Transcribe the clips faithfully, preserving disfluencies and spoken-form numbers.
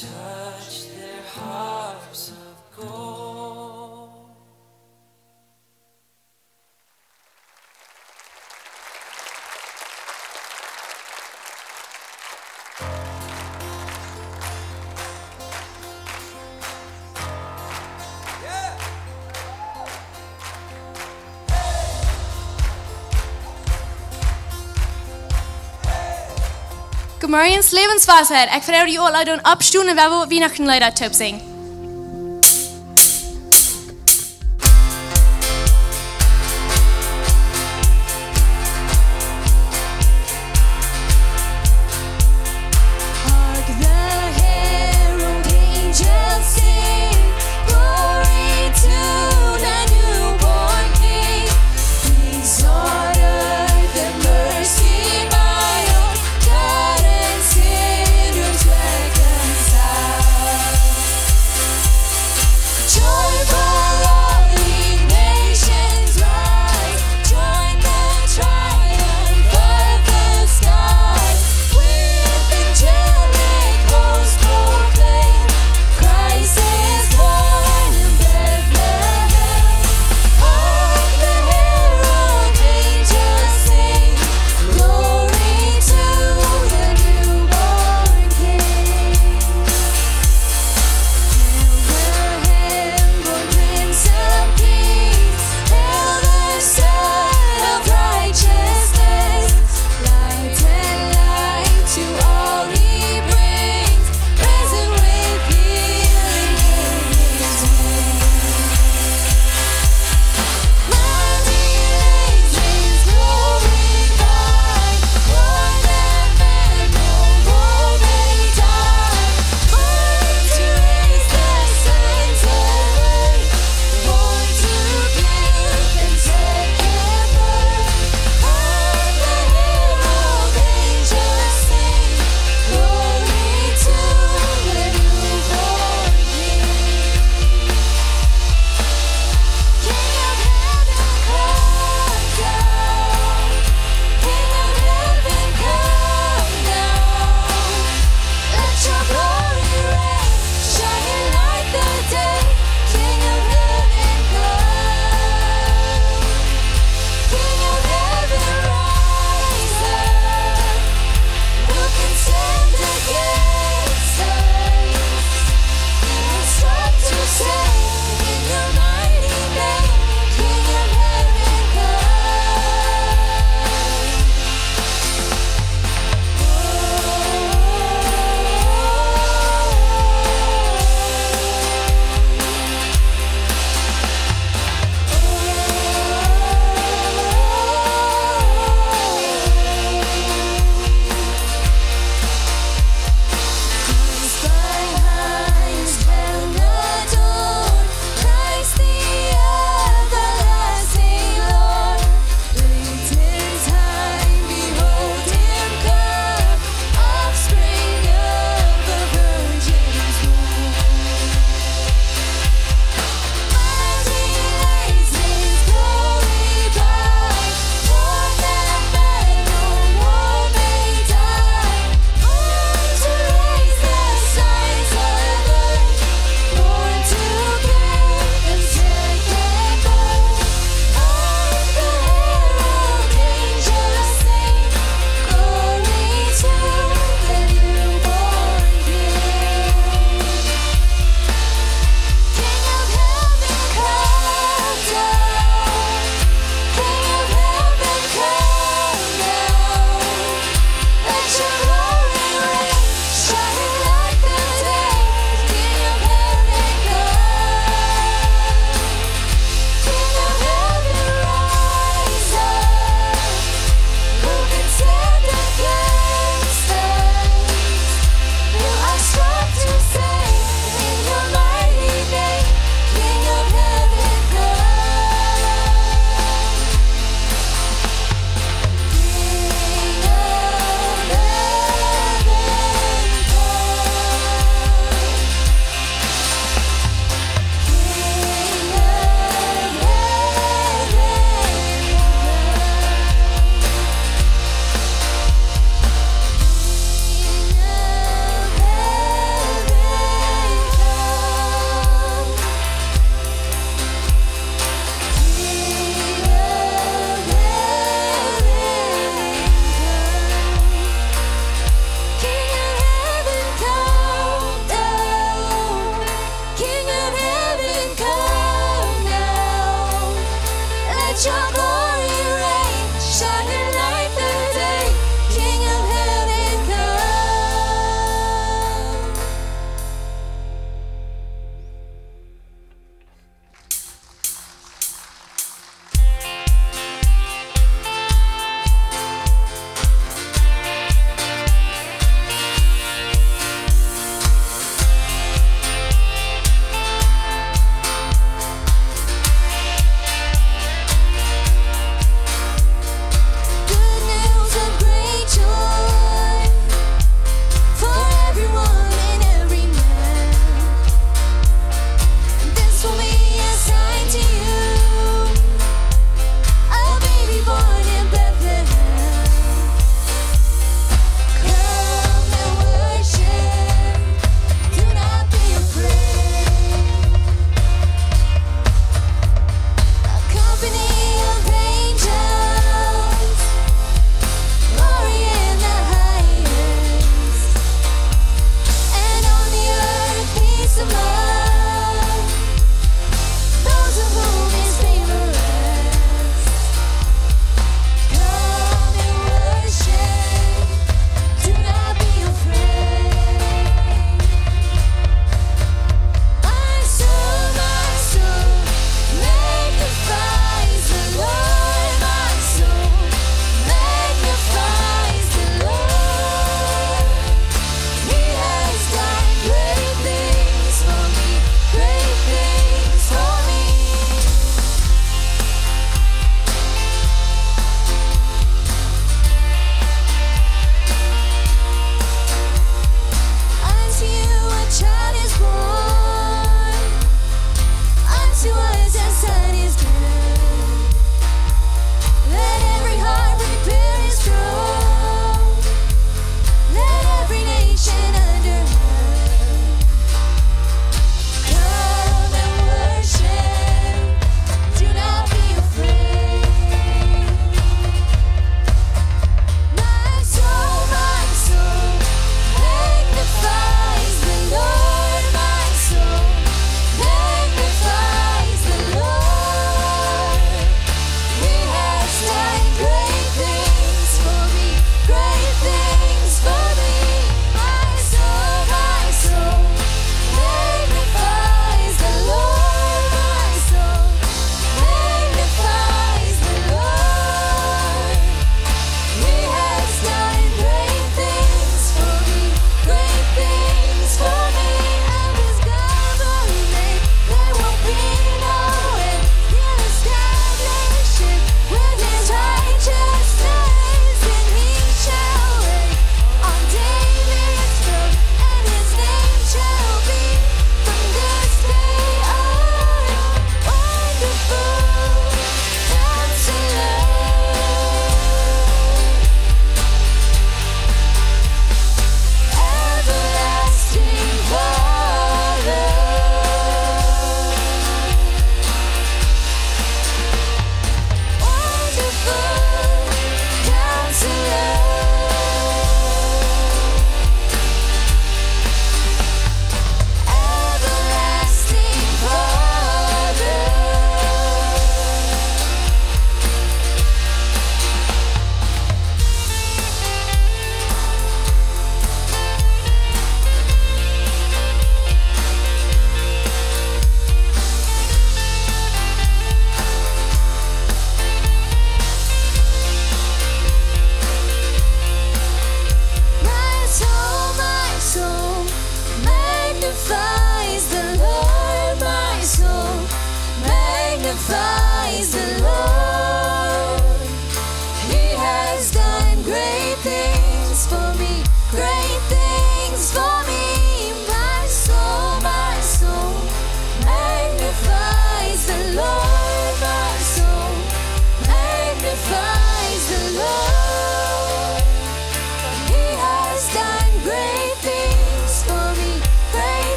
Touch their harps of gold. Goodemorjes, Lebenswasser. Ekj froag junt aula, oppstonen, wie woaren Wienachtenleeda toop sinjen. Hark the herald angels sing, glory to the newborn King. Peace on earth and mercy mild, God and sinners reconciled.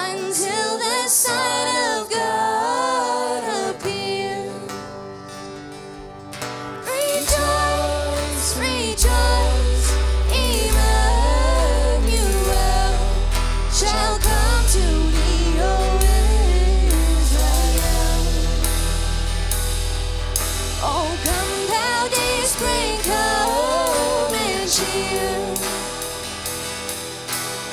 Until the Son of God appear. Rejoice, rejoice, Emmanuel shall come to thee, O Israel. O come, thou day spring, come and cheer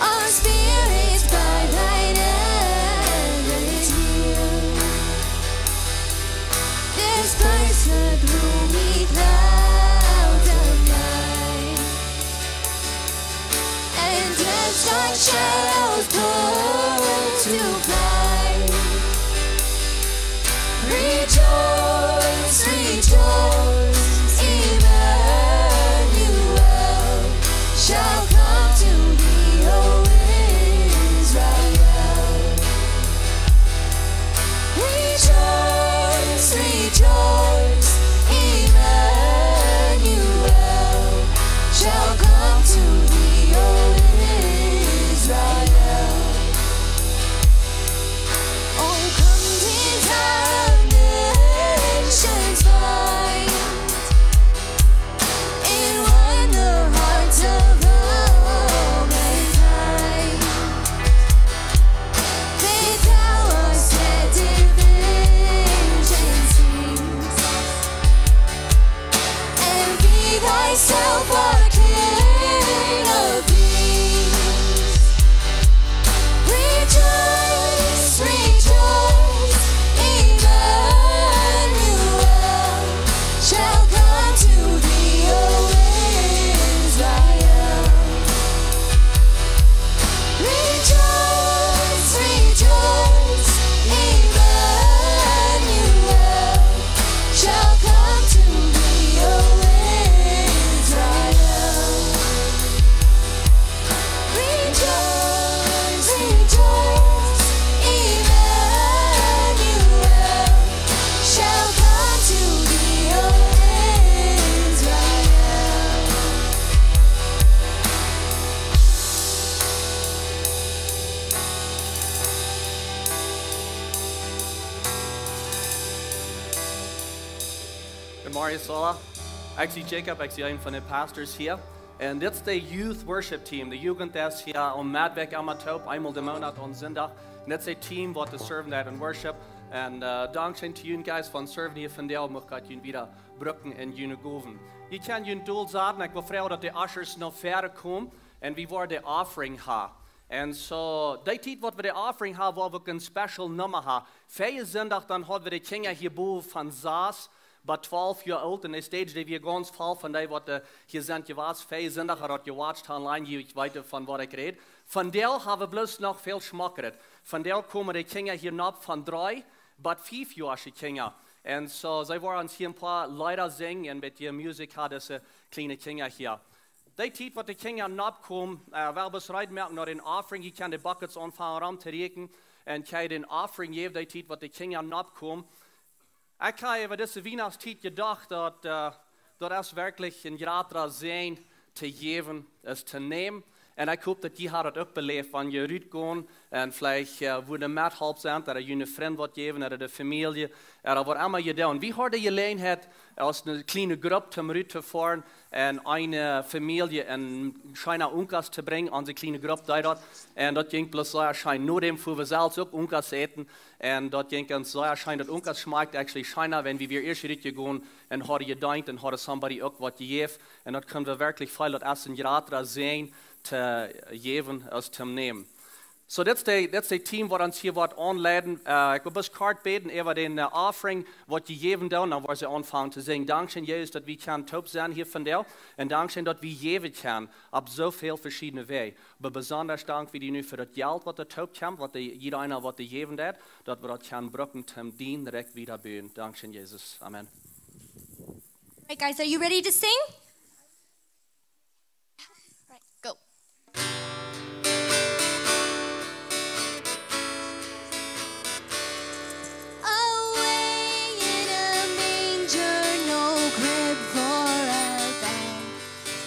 our spirits by thine advent here. Disperse the gloomy clouds of night, and cast thy shadows close to flight. Rejoice, rejoice, Emmanuel shall come to thee, O Israel. Rejoice, rejoice, Emmanuel shall come to thee, O Israel. O come, desire of nations find, and win the hearts of all mankind. Bid thou us that division cease, and be thyself our King of peace. Rejoice, rejoice, Emmanuel shall come to thee, O Israel. Rejoice, rejoice, Emmanuel shall come to thee, O Israel. Rejoice, rejoice, Emmanuel shall come to thee, O Israel. Good morning, Sola. Ekj sie Jacob, ekj sie een von de pastors hia. Un dit es de Youth Worship Team. De Jugend es hia aum Medwäakj emma toop, eemol de Moonat aum Sindach. Un dit es de Team waut de serven deit en worship. Un, eh, dankscheen to you guys von serven hia vondoag, mucht Gott junt wieda brucken en june Gowen. Jie kjennen junt dol saten, ekj well froagen daut de ushers no väaren komen un wie woaren de offering haben. Un soo, dee Tiet waut wie de offering haben, woa wie uk een special Numma haben. Väajen Sindach, dan haud wie de Kjinja hia bowen von sas bat twalf Joa oolt, un de stage, dee wia gaunz voll von dee waut, eh, hia sent jewast. Väajen Sindach haud jie jewatcht online, jie weeten von waut ekj räd. Vondoag haben wie bloos noch väl schmockret. Vondoag komen de Kjinja hia nopp von dree bat fief Joa oolt, Kjinja. Un soo, see woaren ons hia een poa Leeda sinjen un met de Musik haben dise kjliene Kjinja hia. Dee Tiet waut de Kjinja nopp komen, eh, well wie ons reed moaken no dän offering, jie kjennen de buckets aunfangen rom to rieekjen un kjenn dän offering jäwen, dee Tiet waut de Kjinja nopp komen. Ekj hab äwa dise Wienachtstiet jedocht daut, eh, daut es werkjlich een jratra Säajen to jäwen aus to nämen. Un ekj hop daut jie haben daut uk beläft, wan jie rutgonen un veleicht, eh, wua de Methalp sent, ooda june Frind waut jäwen, ooda de Famielje, ooda waut emma jie doonen. Wie hauden de Jeläajenheit, aus eene kjliene Grupp toom rut to foaren un eene Famielje een scheena Unkas to brinjen, onse kjliene Grupp deed daut. Un daut jinkj bloos sea scheen. Nodäm fuaren wie selfst uk Unkas äten. Un daut jinkj ons sea scheen. Daut Unkas schmakjt actually scheena, wan wie wieren ieescht rutjegonen un hauden jedeent un hauden somebody uk waut jejäft. Un daut kjennen wie werkjlich feelen, daut es een jratra Säajen to jäwen aus to nämen. Soo, dit es de, dit es de Team waut ons hia woat aunleiden. Eh, ekj well bloos kort bäden äwa dän, eh, offering waut jie jäwen doonen, dan woaren see aunfangen to sinjen. Dankscheen, Jesus, daut wie kjennen toop sennen hia vondoag. Un dankscheen daut wie jäwen kjennen opp soo väl veschiedne Wäaj. Oba besonda dank wie die nu fa daut Jelt waut doa toop kjemt, waut de, jieda eena waut doa jäwen deit, daut wie daut kjennen brucken toom dien Rikj wieda buen. Dankscheen, Jesus. Amen. All right, guys, are you ready to sing? Right, go. Away in a manger, no crib for a bed,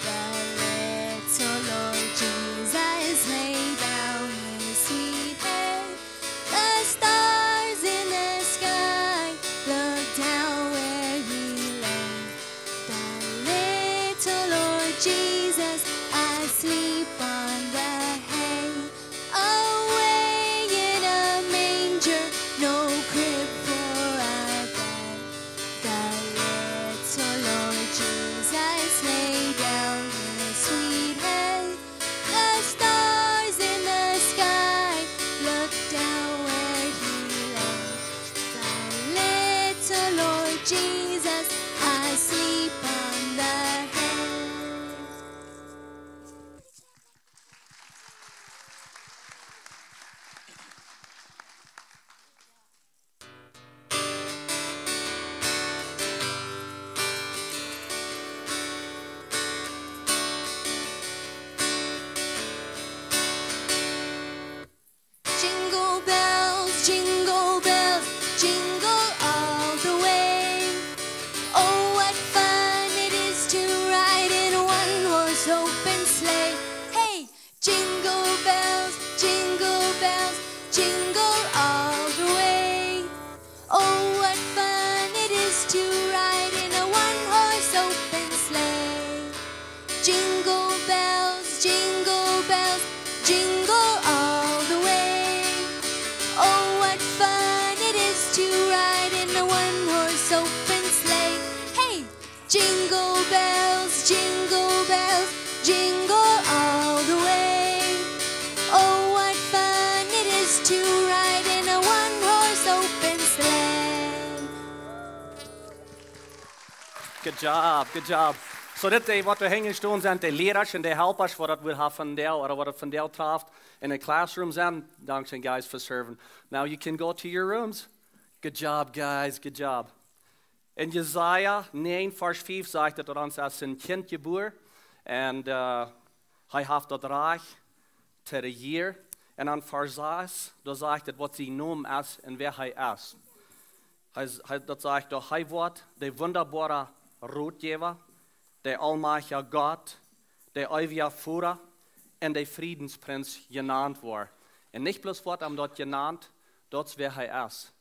the little Lord Jesus laid down his sweet head. Jesus asleep on the hay, away in a manger, no crib for a bed. The little Lord Jesus lay down in the sweet hay. The stars in the sky looked down where he lay. The little Lord Jesus asleep on the hay. Jingle bells, jingle bells, jingle all the way. Oh, what fun it is to ride in a one-horse open sleigh. Hey, jingle bells, jingle bells, jingle all the way. Oh, what fun it is to ride in a one-horse open sleigh. Jingle bells, jingle bells, jingle all the way. Oh, what fun it is to ride in a one-horse open sleigh. Hey! Jingle bells, jingle bells, jingle all the way. Oh, what fun it is to ride in a one-horse open sleigh. Good job, good job. So dit, eh, waut doa hinjen stonen sent, de Liera un de Halpasch, waut daut woat haben vondoag, ooda waut daut vondoag treft, en de classroom sent. Dankscheen, guys, for serving. Now you can go to your rooms. Good job, guys, good job. En Jesaja näajen, Varsch fief sajcht et, daut ons es een Kjint jebuaren. En, eh, hee haft daut Rajcht to rejieren. En aun Varsch sas, doa sajcht et, waut sien Nomen es un wäa hee es. Hee, hee, daut sajcht doa, hee woat de wundaboara Rotjäwa, de aulmajchtja Gott, de eewja Voda un de Friedensprinz jenant woaren. Un nich bloos woat am daut jenant, daut es wäa hee es.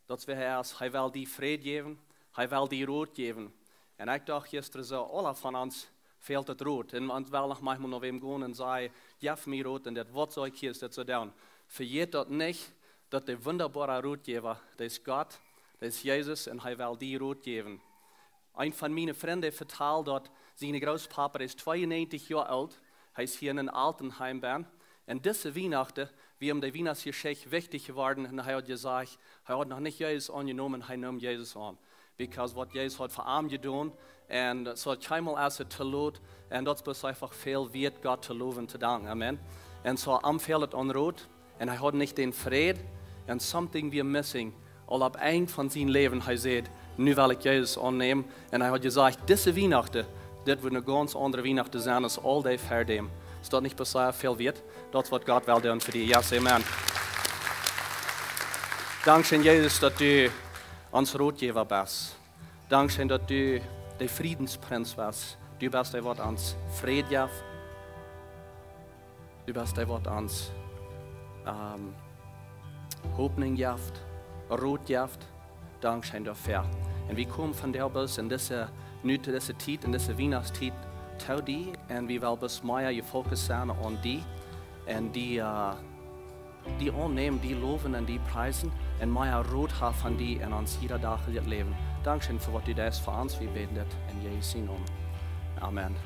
Daut es wäa hee es. Hee well die Fräd jäwen, hee well die Rot jäwen. Un ekj docht jistren soo, aule von ons fält daut Rot. Un ons well noch maunchmol no wäm gonen un sajen: "Jeff mie Rot un dit, waut saul ekj hia dit soo doonen?" Vejät daut nich, daut de wundaboara Rotjäwa, daut es Gott, daut es Jesus, un hee well die Rot jäwen. Een von miene Frind vetald, daut sien Grootpapa es tweeunnäajentich Joa oolt. Hee es hia en een Altenheim benn. Un dise Wienachten, wia am de Wienachtsjeschicht wichtich jeworden, un hee haud jesajcht, hee haud noch nich Jesus aunjenomen, hee neem Jesus aun. Because waut Jesus haud fa am jedonen, un soo kjeenmol es et too lot, un daut es eefach väl wieet, Gott to lowen, to danken. Amen. Un soo, am fäld et aun Rot, un hee haud nich dän Fräd, un something wia missing. Aul opp Enj von sien Läwen, hee säd: "Nu well ekj Jesus aunnämen." Un hee haud jesajcht, dise Wienachten, dit woat eene gaunz aundre Wienachten sennen aus aul dee ver däm. Es daut nich sea väl wieet? Daut es waut Gott well doonen fa die. Yes, amen. Dankscheen, Jesus, daut du ons Rotjäwa best. Dankscheen, daut du de Friedensprinz best. Du best dee, waut ons Fräd jeft. Du best dee, waut ons, ähm, Hopninj jeft, Rot jeft. Dankscheen doafäa. Un wie komen vondoag bloos en dise, nu to dise Tiet, en dise Wienachtstiet, to die. Un wie wellen bloos mea jefokust sennen aun die. Un die, äh, die aunnämen, die lowen un die priesen. Un mea Rot haben von die en ons jieda Dach en daut Läwen. Dankscheen fa waut du deist fa ons. Wie bäden dit en Jesus sienen Nomen. Amen.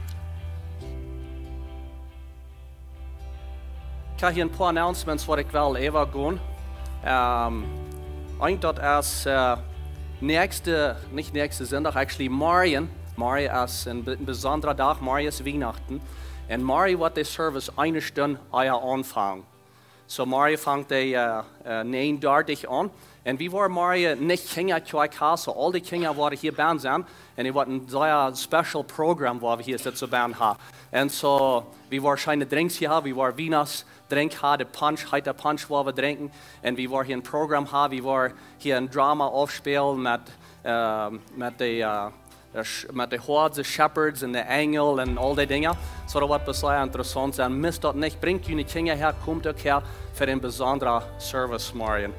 Ekj hab hia een poa Announcements, waut ekj well äwagonen. Ähm, eent daut es, äh, näakjste, nich näakjsten Sindach, actually morjen. Morjen es een be-, een besondra Dach, morjen es Wienachten. Un morjen woat de Service eene Stund ea aunfangen. So morjen fangt de, äh, äh, näajen dartich aun. Un wie woaren morjen nich Kjinja Kjoakj haben, so aul de Kjinja woaren hia benn sennen. Un et woat een sea special Programm, waut wie hia soo benn haben. Un so, wie woaren scheene Drinks hia haben, wie woaren Wienachtsdrink haben, de Punsch, heeta Punsch woaren wie drinkjen. Un wie woaren hia een Programm haben, wie woaren hia een Drama aufspälen met, äh, met de, äh, de Sch-, met de Hoads, de Shepherds un de Enjel un aul dee Dinja. So daut woat sea interessaunt sennen. Misst daut nich, brinjt june Kjinja häa, komt uk häa fa een besondra Service morjen.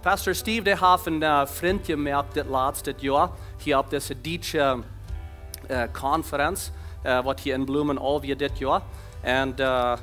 Pastor Steve, dee haft een, äh, Frint jemoakt dit latste Joa, hia opp dise dietsche, äh, Conference. äh, waut hia en Blumenau wia dit Joa. Un, äh,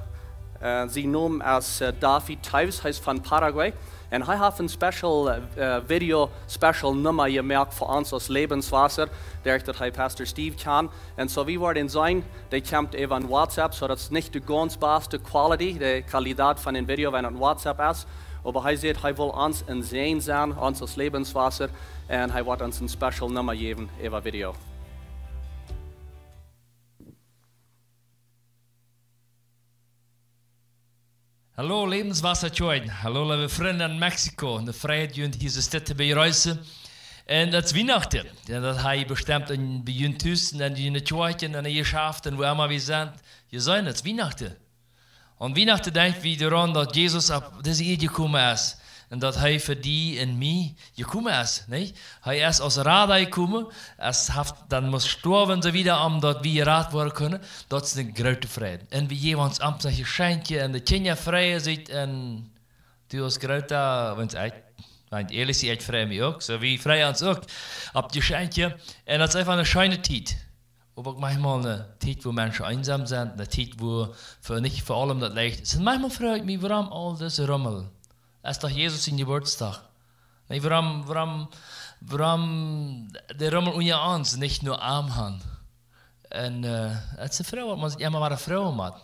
äh, sien Nomen es, äh, David Teves, hee es von Paraguay. Un hee haft een special, äh, Video, special Numma jemoakt fa ons aus Lebenswasser, derch daut hee Pastor Steve kjant. Un soo, wie woaren seenen, dee kjemt äwa WhatsApp, soo daut es nich de gaunz baste quality, de Qualität von een Video, wan et WhatsApp es. Oba hee sajcht, hee well ons een Säajen sennen, ons aus Lebenswasser. Un hee woat ons een special Numma jäwen äwa Video. Hallo, Lebenswasser Kjoakj. Hallo, leewe Frind en Mexiko. Eene Freid, junt hia soo to bejreessen. Un daut es Wienachten. Jo, daut hab jie bestemt en, bie junt tus, en june Kjoakjen, en june Jeschaften, wua emma jie sent. Jie seenen, daut es Wienachten. Un Wienachten denkj wie doaraun, daut Jesus opp dise Ieed jekomen es. Un daut hee fa die un mie jekomen es, nich? Hee es aus Rada jekomen, es haft dan must stoawen un soo wieda, om daut wie jerat woaren kjennen. Daut es eene groote Freid. Un wie jäwen ons aum Jeschenkje un de Kjinja freien sikj un du aus Groota, wan ekj, wan ekj ierlich sie, ekj frei mie uk. Soo, wie freien ons uk opp Jeschenkje. Un daut es eefach eene scheene Tiet. Oba uk maunchmol eene Tiet, wua Menschen eensam sent, eene Tiet, wua fa, nich fa aulem daut leicht es. Un maunchmol froag ekj mie, wuarom aul dise Rummel? Daut es doch Jesus sien Jeburtsdach. Nä, wuarom, wuarom, wuarom de Rummel unja ons, nich no am han? Un, äh, daut es eene Froag, waut maun sikj emma wada froagen mott.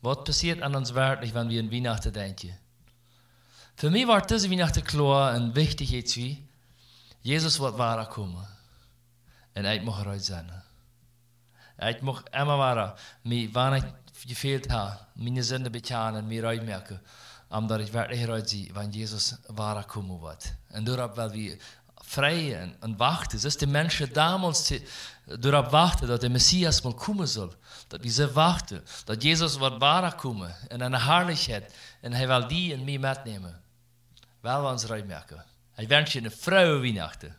Waut passieet aun ons werkjlich, wan wie aun Wienachten denkjen? Fa mie wort dise Wienachten kloa un wichtich es, wie Jesus woat wada komen. Un ekj mucht reed sennen. Ekj mucht emma wada, mie, wan ekj jefält hab, miene Sinden bekjanen, mie reed moaken, om daut ekj werkjlich reed sie, wan Jesus wada komen woat. Un doaropp well wie freien un, un wachten. Soo aus de Menschen donmols, doaropp wachten, daut de Messias mol komen sull. Daut wie soo wachten, daut Jesus woat wada komen en eene Harlichkjeit un hee well die un mie metnämen. Well wie ons reed moaken. Ekj wensch junt eene frooe Wienachten.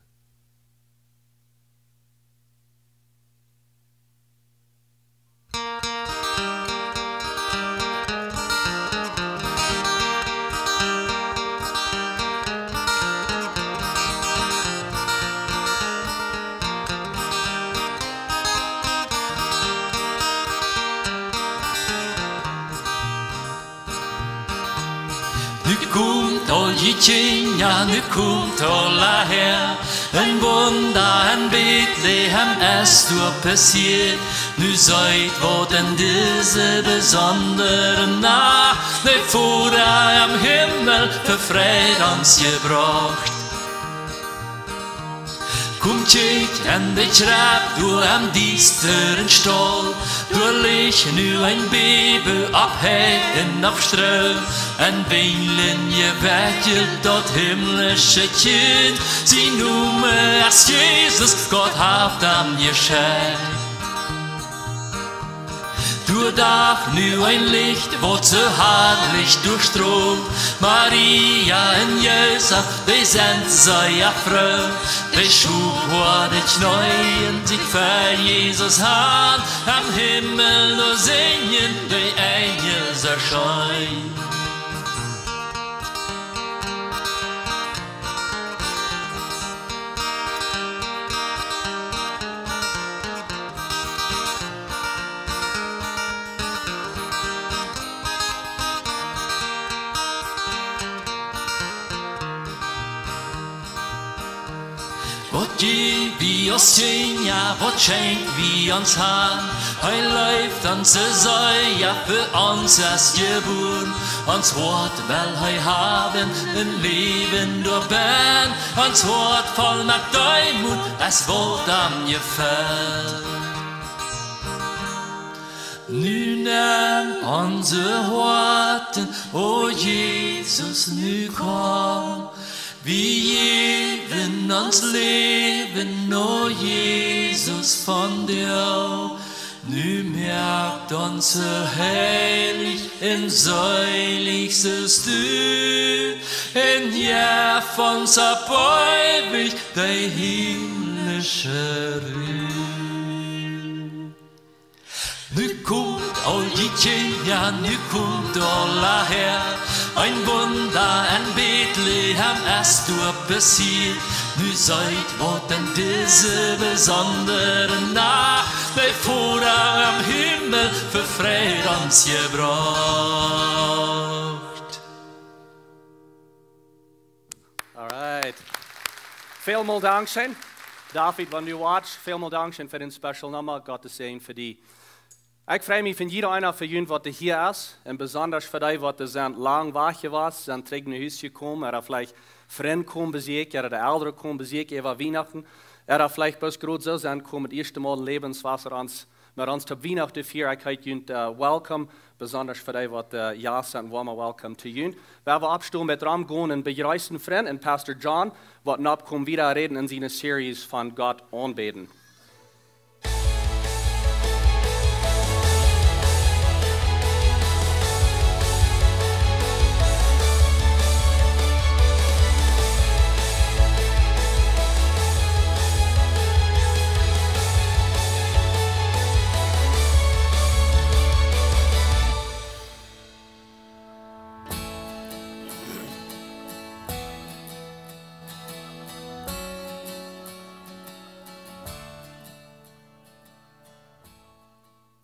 Nu komt aul jie Kjinja, nu komt aula häa. Een Wunda en Betlehem es doa passieet. Nu seet waut en dise besondre Nacht de Voda em Himmel fa Fräd ons jebrocht. Komt, kjikjt en de Kjrebb, doa em diestren Staul, doa licht nu een Bäbe opp Heid un opp Stroo, en Winjlen jewekjelt daut himmlische Kjint. Sien Nomen es Jesus, Gott haft am jeschekjt. Doa dach nu een Licht, waut soo harlich doa strolt. Maria un Josef, dee sent sea froo. Dee schaufen de Kjneeen sikj ver Jesus han. Em Himmel doa sinjen de Enjel soo scheen. Waut jäw wie aus Kjinja, waut schenkj wie ons Harn? Hee leeft ons soo sea, fa ons es jebuaren. Ons Hoat well hee haben, een Läwen doabennen. Ons Hoat voll met Deemoot, es waut am jefelt. Nu nemm onse Hoaten, o Jesus, nu komm. Wie jäwen ons Läwen, o Jesus, von die. Nu moak ons soo heilich un seelich soo aus du, un jeff ons opp eewich de himmlische Ru. Nu komt aul jie Kjinja, nu komt aula häa. Een Wunda en Betlehem es doa passieet. Nu seet waut en dise besondre Nacht de Voda Befriedung gebracht. All right. Välmol dankscheen. David, wan du watchst, välmol dankscheen fa dän special Numma. Gott sien Säajen fa die. Ekj frei mie fa jieda eena von junt, waut hia es. Un besonda fa dee, waut sent lang wajch jewast, sent trigj no Hus jekomen, ooda veleicht Frind komen besieekjen, ooda de Elren komen besieekjen äwa Wienachten, ooda veleicht bloos groot soo sent komen, daut ieeschte Mol en Läwenswasser ons, met ons toop Wienachten fieren. Ekj heet junt, äh, welcome, besonda fa dee, waut, äh, jo sent, en woama welcome to junt. Wie woaren oppstonen, met rom gonen un bejreessen Frind un Pastor John, waut nu kjemt wieda räden en siene Series von Gott aunbäden.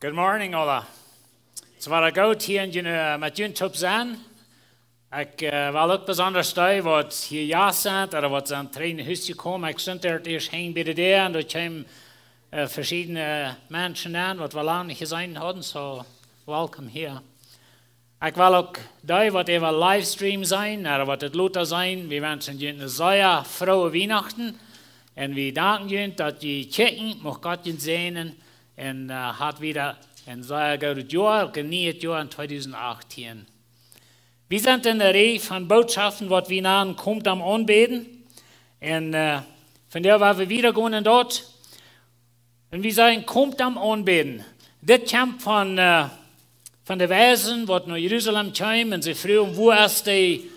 Good morning, aula. Daut wia goot hia en, äh, met junt toop sennen. Ekj, äh, well uk besonda dee, waut hia jo sent, ooda waut sent trigj no Hus jekomen. Ekj stunt doa ieescht hinjen bie de Däa un doa kjeemen, äh, veschiedne Menschen aun, waut wie lang nich jeseenen hauden, so welcome hia. Ekj well uk dee, waut äwa Livestream seenen, ooda waut et lota seenen, wie wenschen junt eene sea frooe Wienachten. Un wie danken junt, daut jie kjikjen, mucht Gott junt säajnen. Un, äh, haft wieda een sea goodet Joa, uk een nieet Joa en tweedusent achtieen. Wie sent en de Rieej von Botschoften, waut wie nanen, Komt am aunbäden. Un, äh, von doa woa wie wieda gonen en daut. Un wie sajen, Komt am aunbäden. Dit kjemt von, äh, von de Weisen, waut no Jerusalem kjeemen, un see fruagen, wua es de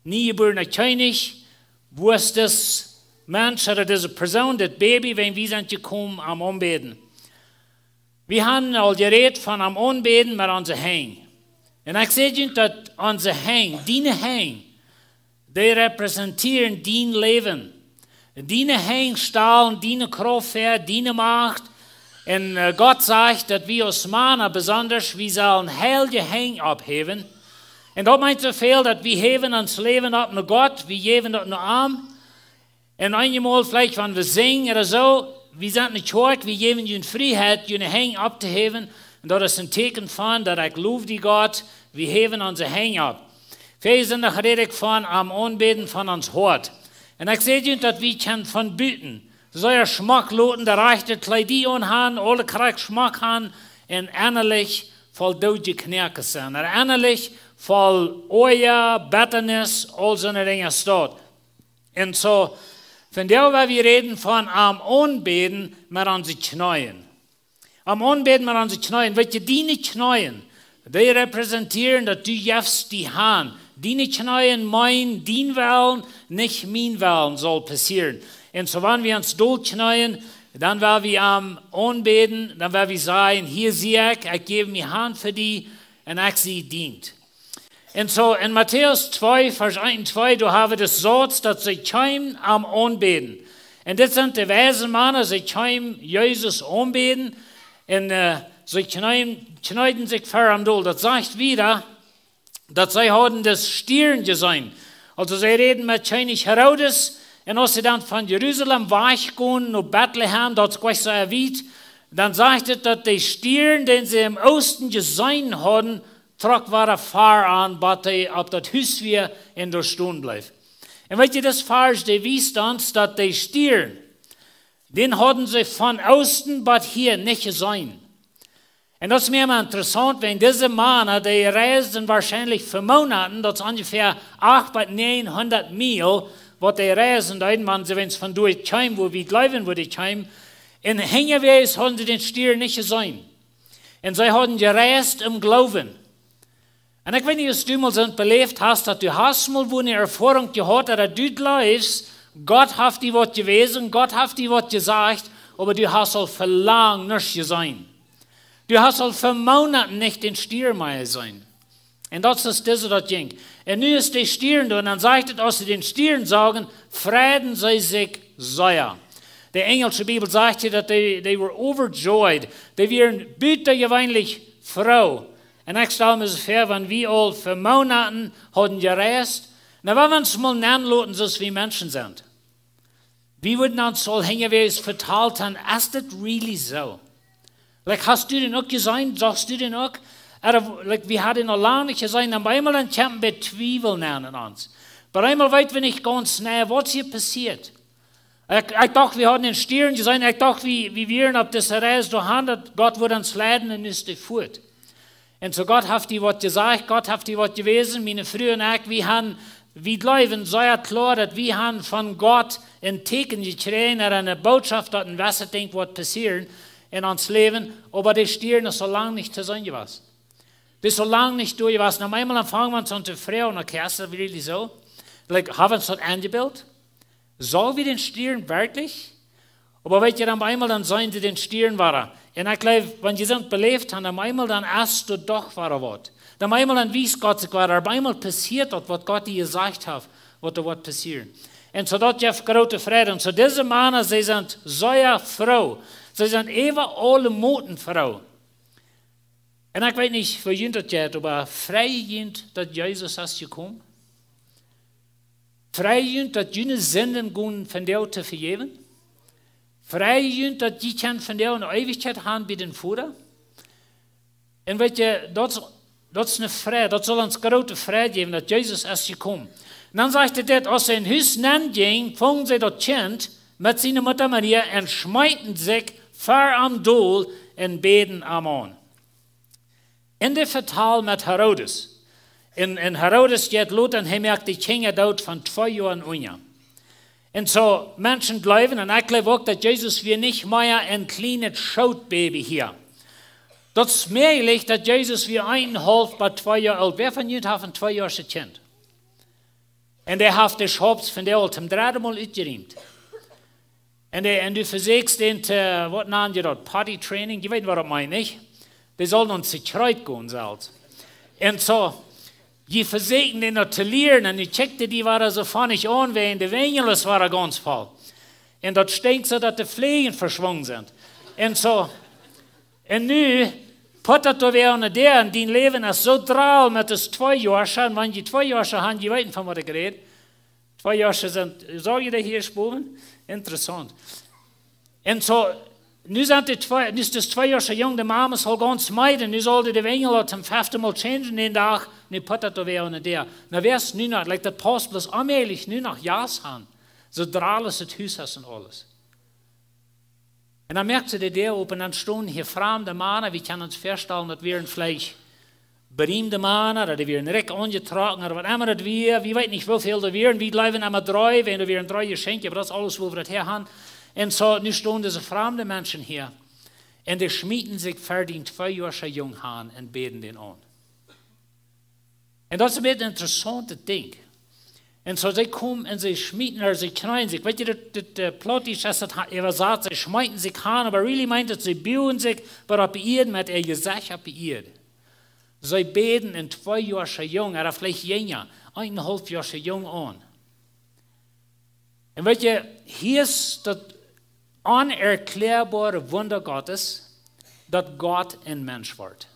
niejebuarna Kjennich? Wua es dis Mensch ooda dise Persoon, dit Baby, wäajen wie sent jekomen am aunbäden? Wie haben aul jerät von am aunbäden met onse Henj. Un ekj saj junt, daut onse Henj, diene Henj, dee repräsentieren dien Läwen. Diene Henj stalen diene Krauft väa, diene Macht. Un, äh, Gott sajcht, daut wie aus Mana besonda, wie sellen heilje Henj opphäwen. Un daut meent soo väl, daut wie häwen ons Läwen opp no Gott, wie jäwen daut no am. Un eenjemol veleicht, wan wie sinjen ooda soo, wie sent en de Kjoakj, wie jäwen junt Frieheit, june Henj opptohäwen. Un daut es een Tieekjen von, daut ekj low die, Gott, wie häwen onse Henj opp. Väaje Sindach räd ekj von am Aunbäden von ons Hoat. Un ekj saj junt, daut wie kjennen von buten sea schmock loten, de rajchte Kjleeda aunhaben, aule krakjt schmock haben, un ennalich voll doodje Knoakes sennen. Un ennalich voll Oaja, Bettanis, aul soone Dinja staut. Un soo, von doa woa wie räden von am aunbäden met onse Kjneeen. Am aunbäden met onse Kjneeen. Weetst du, diene Kjneeen, dee repräsentieren, daut du jefst die han. Diene Kjneeen meenen, dien Wellen, nich mien Wellen saul passieren. Un soo, wan wie ons dol kjneeen, dan woa wie am aunbäden, dan woa wie sajen, hia sie ekj, ekj jäw mie han fa die, un ekj sie dient. Un soo en Matäus twee, Varsch eent un twee, doa hab wie dän Sauz, daut see kjeemen am aunbäden. Un dit sent de weise Mana, see kjeemen Jesus aunbäden. Un, äh, see kjneeen-, kjneeden sikj ver am dol. Daut sajcht wieda, daut see hauden dän Stiern jeseenen. Aulsoo see räden met Kjennich Herodes. Un aus see dan von Jerusalem wajch gonen no Betlehem, daut es nich soo wiet, dan sajcht et, daut de Stiern, dän see em Oosten jeseenen hauden, trock wada ver an, bat hee opp daut Hus wia un doa stonen bleef. Un weetst du, dis Varsch, dee wiest ons, daut de Stiern, dän hauden see von Oosten bat hia nich jeseenen. Un daut es mie emma interessaunt, wan dise Mana, dee reisden woarschienlich fa Moonaten, daut es onjefäa acht bat näajenhundat Miel, waut dee reisden deeden, wan see, wan see von doa kjeemen, wua wie jleewen, wua dee kjeemen. Un unjawäajes hauden see dän Stiern nich jeseenen. Un see hauden jereist em Gloowen. Un ekj weet nich, aus du mol soont beläft hast, daut du hast mol wua eene Erfoarunk jehaut, daut du jleefst, Gott haft die waut jewäsen, Gott haft die waut jesajcht, oba du hast aul fa lang nuscht jeseenen. Du hast aul fa Moonaten nich dän Stiern mea jeseenen. Un daut es dise, daut jinkj. Un nu es de Stiern doa, un dan sajcht et, aus see dän Stiern sagen, freiden see sikj sea. De enjelsche Bibel sajcht hia, daut they, they were overjoyed. Dee wieren butajeweenlich Froh. Un ekj stal mie soo väa, wan wie aul fa Moonaten hauden jereist, na, wan wie ons mol nenloten, soo aus wie Menschen sent. Wie wudden ons aul hinjawäajes vetalt han, es dit really soo? Like, hast du dän uk jeseenen? Sachst du dän uk? Ooda, like, wie hauden dän aul lang nich jeseenen. Un bie eemol dan kjemt de Twiewel nenn en ons. Bie eemol weet wie nich gaunz, nä, waut hia passieet. Ekj, ekj docht, wie hauden dän Stiern jeseenen. Ekj docht, wie, wie wieren opp dise Reis doahan, daut Gott wudd ons leiden un ons doafäat. Un soo Gott haft die waut jesajcht, Gott haft die waut jewäsen. Miene Fru un ekj, wie han, wie jleewen sea kloa, daut wie han von Gott een Tieekjen jekjräajen, ooda eene Bootschoft, daut een jewesset Dinkj woat passieren en ons Läwen, oba de Stiern es soo lang nich to seenen jewast. Dee es soo lang nich doa jewast. Un opp eemol dan fangen wie ons aun to froagen, okay, es daut werkjlich soo? Like, hab wie ons daut enjebilt? Sach wie dän Stiern werkjlich? Oba weet jie, dan opp eemol dan seenen see dän Stiern wada. Un ekj jleew, wan jie daut beläft han, dan opp eemol dan es doa doch wada waut. Dan opp eemol dan wiest Gott sikj wada, opp eemol passieet daut, waut Gott die jesajcht haft, waut doa woat passieren. Un soo daut jeft groote Freid. Un soo dise Mana, see sent sea froh. See sent äwa aule Moten froh. Un ekj weet nich, woo junt daut jeit, oba frei jie junt, daut Jesus es jekomen? Frei jie junt, daut june Sinden gonen vondoag to vejäwen? Frei jie junt, daut jie kjennen vondoag eene Eewichkjeit han bie dän Voda? Un weet jie, daut, daut es eene Freid, daut saul ons groote Freid jäwen, daut Jesus es jekomen. Un dan sajcht hee dit: Aus see em Hus nenn jinjen, fungen see daut Kjint met siene Mutta Maria un schmeeten sikj ver am dol un bäden am aun. En de Vetal met Herodes. Un, un Herodes jeit lota un hee moakt de Kjinja doot von twee Joa un unja. Un soo, Menschen jleewen, un ekj jleew uk, daut Jesus wia nich mea een kjlienet Schootbaby hia. Daut es mäajlich, daut Jesus wia eenenhaulf bat twee Joa oolt. Wäa von junt haft een twee Joa oolt Kjint? Un dee haft de Schaups vondoag aul toom dredden Mol utjeriemt. Un dee, un du vesieekjst dän to, waut nanen jie daut? Potty training? Jie weeten, waut daut meent, nich? Dee saul dan to Kjrieet gonen selfst. Un soo, jie vesieekjen dän daut to lieren, un nu kjikjt dee wada soo funny aun, wäajen de Wenjel es wada gaunz voll. Un daut stinkjt soo, daut de Fleajen veschwungen sent. Un soo, un nu pott daut doa wada aun de Däa, un dien Läwen es soo drol met daut twee Joa, un wan jie twee Joa han, jie weeten, von waut ekj räd. Twee Joa sent, soo jie dee hia sporen? Interessaunt. Un soo, nu sent dee twee, nu es daut twee Joa jung, de Mama es aul gaunz meed, nu saul dee de Wenjel aul toom fefte Mol changen dän Dach, nu pott daut doa wada aun de Däa. Na, wäa es nu noch, like, daut paust bloos onmäajlich nu noch Jast han. Soo drol es daut Hus un aules. Un dan moakt see de Däa op un dan stonen hia framde Mana, wie kjennen ons väastalen, daut wieren veleicht beriemde Mana, ooda dee wieren rikj aunjetrocken, ooda waut emma daut wia, wie weeten nich, woo väl doa wieren, wie jleewen emma dree, wäajen doa wieren dree Jeschenkja, oba daut es aules, woo wie daut häa han. Un soo, nu stonen dise framde Menschen hia, un dee schmieten sikj ver dän twee Joa oolen Jung han un bäden dän aun. Un daut es een bät een interessauntet Dinkj. Un soo, see komen un see schmieten, ooda see kjneeen sikj. Weet jie, daut, daut, äh, Plautdietsch es daut ha-, äwasat, see schmeeten sikj han, oba really meent daut, see buagen sikj, oba opp de Ieed, met äa Jesecht opp de Ieed. See bäden een twee Joa oolen Jung, ooda veleicht jinja, eenenhaulf Joa oolen Jung aun. Un weet jie, hia es daut onerkläabare Wunda Gottes, daut Gott een Mensch woat.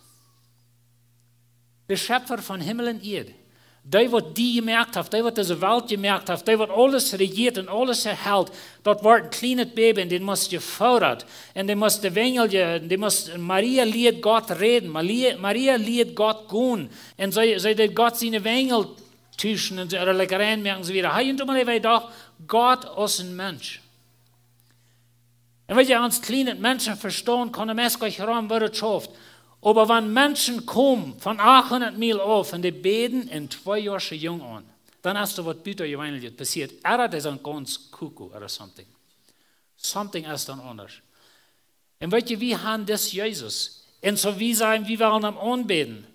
De Schepfa von Himmel un Ieed. Dee, waut die jemoakt haft, dee, waut dise Welt jemoakt haft, dee, waut aules rejieet un aules erhelt, daut woat een kjlienet Baby un dee must jefoodat. Un dee must de Wenjel, je-, dee must, Maria lieed Gott räden, Maria, Maria lieed Gott gonen. Un see, see deed Gott siene Wenjel tuschen un see, ooda like reinmoaken un soo wieda. Hee, un doa mol äwa doch, Gott aus een Mensch. Un weet jie, ons kjlienet Menschenvestaunt kaun de meist nich ramen, woo daut schauft. Oba wan Menschen komen von achthundat Miel auf un dee bäden een twee Joa oolen Jung aun, dan es doa waut butajeweenlichet passieet. Ooda dee sent gaunz cuckoo ooda something. Something es dan aundasch. Un weet jie, wie han dis Jesus. Un soo wie sajen, wie wellen am aunbäden.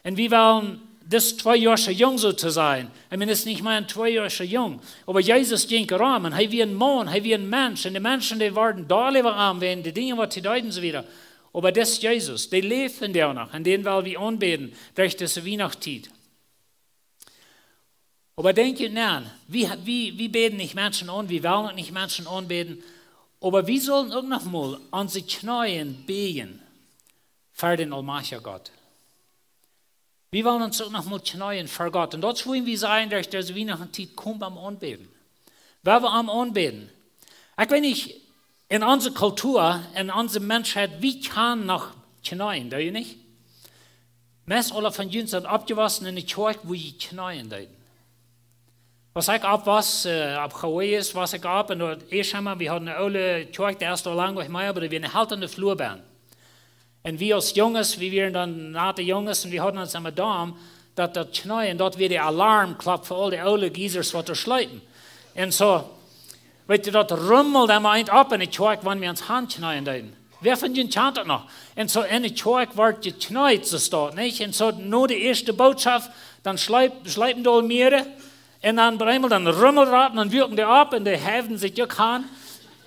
Un wie wellen dis twee Joa oolen Jung, soo to sajen. I mean, es nich mea een twee Joa oolen Jung. Oba Jesus jinkj rom un hee wia een Maun, hee wia een Mensch. Un de Menschen, dee worden doll äwa am, wäajen de Dinja, waut hee deed un soo wieda. Oba dis Jesus, dee läft vondoag noch. Un dän well wie aunbäden derch dise Wienachtstiet. Oba denkj jie no, wie, wie, wie bäden nich Menschen aun, wie wellen uk nich Menschen aunbäden, oba wie sellen uk noch mol onse Kjneeen bäjen ver dän aulmajchtjen Gott. Wie wellen ons uk noch mol kjneeen ver Gott. Un daut es wuarom wie sajen, daut es, daut wie noch eene Tiet komen aum aunbäden. Wie wellen aum aunbäden. Ekj weet nich, en onse Kultua, en onse Menschheit, wie kjennen noch kjneeen, doo jie nich? Meist aule von junt sent oppjewossen en eene Kjoakj, wua jie kjneeen deeden. Aus ekj opp wia, äh, opp Hawaii wia ekj opp, un doa es emma, wie hauden eene oole Kjoakj, dee es aul lang nich mea, oba dee wia een haltende Flua bie. Un wie aus Junges, wie wieren dan nate Junges, un wie hauden ons emma doaräwa, daut daut Kjneeen, daut wia de Alarmklock fa aul dee oole Geezers, waut doa schleepen. Un soo, weet jie, daut rummelt emma eent opp en de Kjoakj, wan wie ons hankjneeen deeden. Wäa von junt kjant daut noch? Un soo en de Kjoakj wort jekjneet, soo steit, nich? Un soo no de ieeschte Bootschoft, dan schleep-, schleepen doa mea, un dan opp eemol dan rummelt daut, un dan wuaken dee opp, un dee heewen sikj uk aun,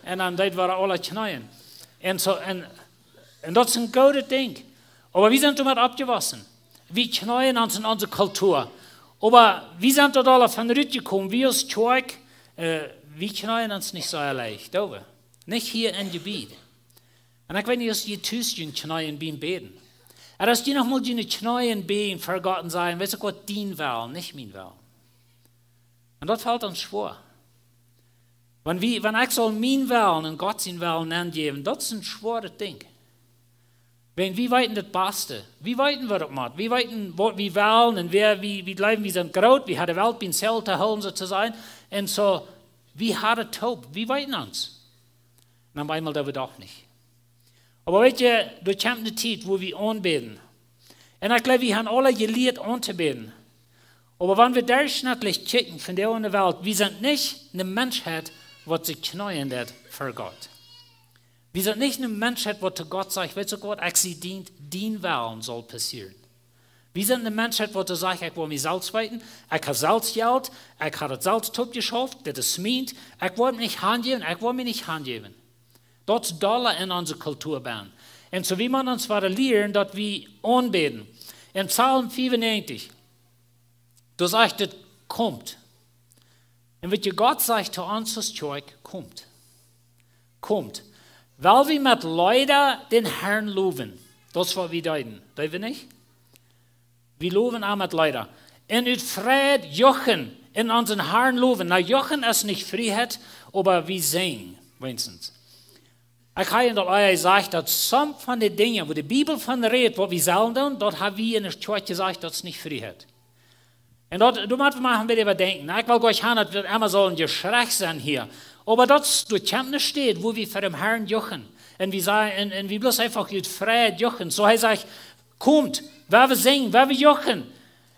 un dan deed wie aule kjneeen. Un soo, un, un daut es een goodet Dinkj. Oba wie sent doamet oppjewossen. Wie kjneeen ons en onse Kultua. Oba wie sent doa aul von rutjekomen. Wie aus Kjoakj, äh, wie kjneeen ons nich soo leicht, doo wie? Nich hia em Jebiet. Un ekj weet nich, aus jie tus june Kjneeen biem bäden. Un aus jie noch mol june Kjneeen bäden ver Gott un sajen, weetst du waut, dien Wellen, nich mien Wellen. Un daut felt ons schwoa. Wan wie, wan ekj saul mien Wellen un Gott sien Wellen nenjäwen, daut es een schwoaret Dinkj. Wan wie weeten daut baste, wie weeten waut daut moakt, wie weeten waut wie wellen un wäa, wie, wie jleewen, wie sent groot, wie haben de Welt biem Zelt to hoolen, soo to sajen. Un soo, wie haben daut toop, wie weeten ons. Un opp eemol doo wie doch nich. Oba weet jie, doa kjemt eene Tiet, wua wie aunbäden. Un ekj jleew, wie haben aule jelieet auntobäden. Oba wan wie derchschnittlich kjikjen von de aundre Welt, wie sent nich eene Menschheit, waut sikj kjneeen deed ver Gott. Wie sent nich eene Menschheit, waut to Gott sajcht, weetst du waut, ekj sie dien, dien Wellen saul passieren. Wie sent eene Menschheit, waut sajcht, ekj well mie selfst weeten, ekj hab selfst Jelt, ekj hab daut selfst toopjeschauft, dit es mient, ekj well mie nich hanjäwen, ekj well mie nich hanjäwen. Daut es dolla en onse Kultua bie. Un soo wie motten ons wada lieren, daut wie aunbäden. En Psalm fiefunneajentich, doa sajcht et, komt. Un weet jie, Gott sajcht to ons aus Kjoakj, komt. Komt. Well wie met Leeda dän Herrn lowen. Daut es waut wie deeden. Deeden wie nich? Wie lowen am met Leeda. Un ut Freid juchen un onsen Herrn lowen. Nu, juchen es nich Frieheit, oba wie sinjen, weens. Ekj hab en daut Joa jesajcht, daut some von de Dinja, wua de Bibel von rät, waut wie sellen doonen, daut hab wie en de Kjoakj jesajcht, daut es nich Frieheit. Un daut, doa motten wie mau een bät äwa denkjen. Nu, ekj well goanich han, daut wie emma sellen jeschrakt sennen hia. Oba daut es, doa kjemt eene Städ, wua wie ver dän Herrn juchen. Un wie sajen, un, un wie bloos eefach ut Freid juchen. Soo hee sajcht, komt, well wie sinjen, well wie juchen.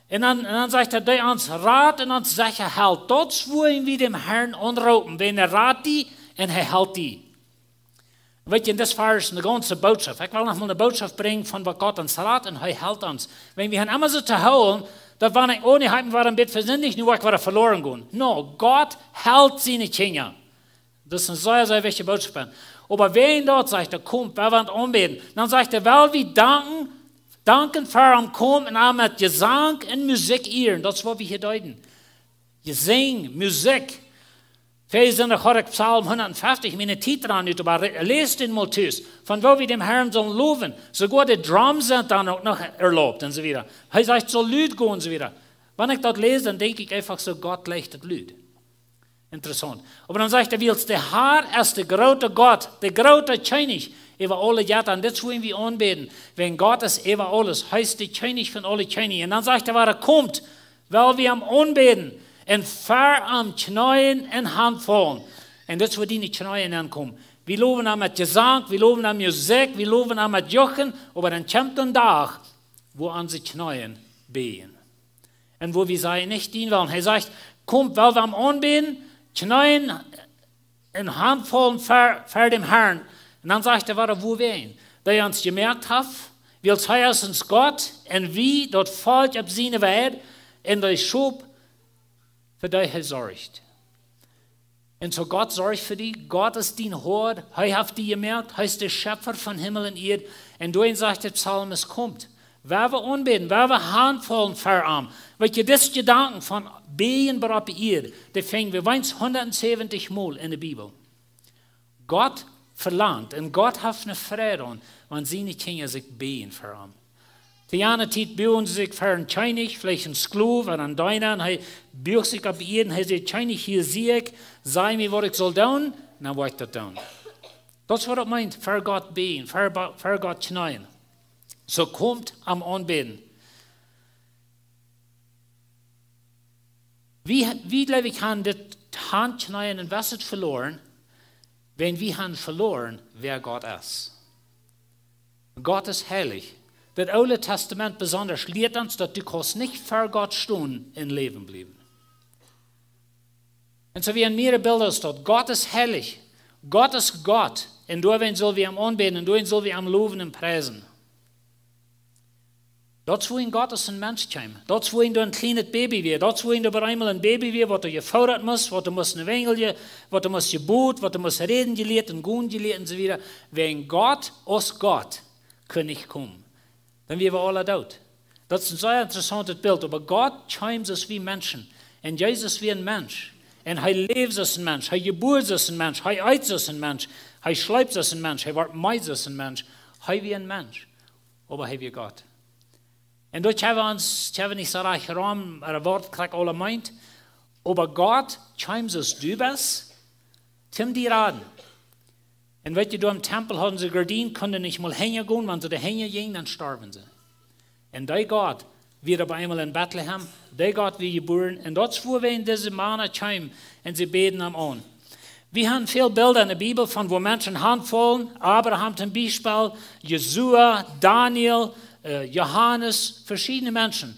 Un dan, un dan sajcht hee, dee ons rat un ons secha helt. Daut es wuarom wie dän Herrn aunroopen, wiels hee rat die un hee helt die. Weet jie, en dit Varsch es eene gaunze Bootschoft. Ekj well noch mol eene Bootschoft brinjen von waut Gott ons rat un hee helt ons. Wan wie haben emma soo to hoolen, daut wan ekj onen haben, woa een bät vesindicht, nu woa ekj wada veloren gonen. No, Gott helt siene Kjinja. Daut es eene sea, sea wichtje Bootschoft. Oba wan daut sajcht, hee, komt, well wie am aunbäden, dan sajcht hee, well wie danken, danken ver am komen un am met Jesank un Musikj ieren. Daut es waut wie hia deeden. Jesank, Musikj. Väaje Sindach haud ekj Psalm hundatfeftich, miene Tiet rann ut, oba re-, läst dän mol tus, von woo wie dän Herrn sellen lowen. Soogoa de Drums sent dan uk noch erlaubt un soo wieda. Hee sajcht, saul lud gonen un soo wieda. Wan ekj daut läs, dan denkj ekj eefach soo, Gott jlikjt daut lud. Interessaunt. Oba dan sajcht hee, wiels de Herr es de groote Gott, de groote Kjennich äwa aule Jetta. Un dit es wuarom wie aunbäden. Wiels Gott es äwa aules. Hee es de Kjennich von aule Kjennichs. Un dan sajcht hee wada, komt, well wie am aunbäden un ver am kjneeen un hanfaulen. Un dit es wua diene Kjneeen aunkomen. Wie lowen am met Jesank, wie lowen am Musikj, wie lowen am met Juchen, oba dan kjemt een Dach, wua onse Kjneeen bäjen. Un wua wie sajen, nich dien Wellen. Hee sajcht, komt, well wie am aunbäden, kjneeen un hanfaulen ver, ver dän Herrn. Un dan sajcht hee wada, wuawäajen. Dee ons jemoakt haft, wiels hee es ons Gott, un wie daut Volkj opp siene Weid, un de Schop, fa dee hee sorcht. Un soo Gott sorcht fa die, Gott es dien Hoad, hee haft die jemoakt, hee es de Schepfa von Himmel un Ieed. Un doaromm sajcht de Psalmist, komt, well wie aunbäden, well wie hanfaulen ver am. Weet jie, dise Jedanken von bäjen bat opp de Ieed, dee finj wie weens hundatsäwentich mol en de Bibel. Gott velangt un Gott haft eene Freid aun, Wan siene Kjinja sikj bäden fa am. Dee aundre Tiet buagen see sikj fa een Kjennich, veleicht een Sklow ooda een Deena, un hee buag sikj opp de Ieed un hee säd: "Kjennich, hia sie ekj, saj mie, waut ekj saul doonen, dan woa ekj daut doonen." Daut es, waut daut meent, fa Gott bäden, fa Ba-, fa Gott kjneeen. Soo, komt am aunbäden. Wie, wie, jleew ekj, haben dit Haunkjneeen een bät veloaren, wan wie haben veloaren, wäa Gott es. Gott es heilich. Daut Oole Tastament besonda lieet ons, daut du kaust nich ver Gott stonen un läwen bliewen. Un soo wie en mearere Bilda es daut: Gott es heilich. Gott es Gott. Un doawäajen sell wie am aunbäden un doawäajen sell wie am lowen un priesen. Daut es, woo een Gott aus een Mensch kjeem. Daut es, woo een doa een kjlienet Baby wia. Daut es, woo een doa opp eemol een Baby wia, waut doa jefoodat must, waut doa must ne Wenjel je-, waut doa must jeboot, waut doa must räden jelieet un gonen jelieet un soo wieda. Wäajen Gott aus Gott kunn nich komen. Dan wieren wie aula doot. Daut es een sea interessauntet Bilt. Oba Gott kjeem soo aus wie Menschen. Un Jesus wia een Mensch. Un hee läwd soo aus een Mensch. Hee jebua soo aus een Mensch. Hee eet soo aus een Mensch. Hee schleep soo aus een Mensch. Hee wort meed soo aus een Mensch. Hee wia een Mensch. Oba hee wia Gott. Un doa kjenn wie ons, kjenn wie nich soo rajcht rom, oba waut krakjt aula meent. Oba Gott kjeem soo aus du best, toom die raden. Un weet jie, doa em Tempel hauden see Gardien, kunnen nich mol hinja gonen, wan see doa hinja jinjen, dan storwen see. Un dee Gott wia opp eemol en Betlehem, dee Gott wia jebuaren, un daut es, wua wie en dise Mana kjeemen, un see bäden am aun. Wie haben väl Bilda en de Bibel von, wua Menschen hanfaulen, Abraham toom Biespel, Josua, Daniel, äh, Johanes, veschiedne Menschen.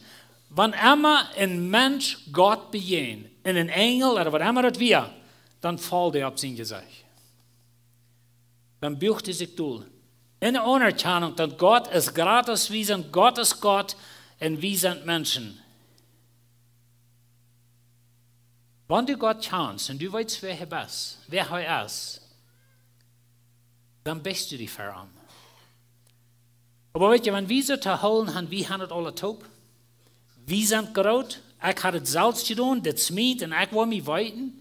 Wan emma een Mensch Gott bejäajent, un een Enjel, ooda waut emma daut wia, dan foll dee opp sien Jesecht. Dan buag dee sikj dol. En de Aunerkjanunk, daut Gott es jrata aus wie sent, Gott es Gott un wie sent Menschen. Wan du Gott kjanst un du weetst, wäa hee es, wäa hee es, dan bäst du die ver am. Oba weet jie, wan wie soo to hoolen haben, wie haben daut aula toop. Wie sent groot, ekj hab daut selfst jedonen, dit es mient un ekj well mie weeten.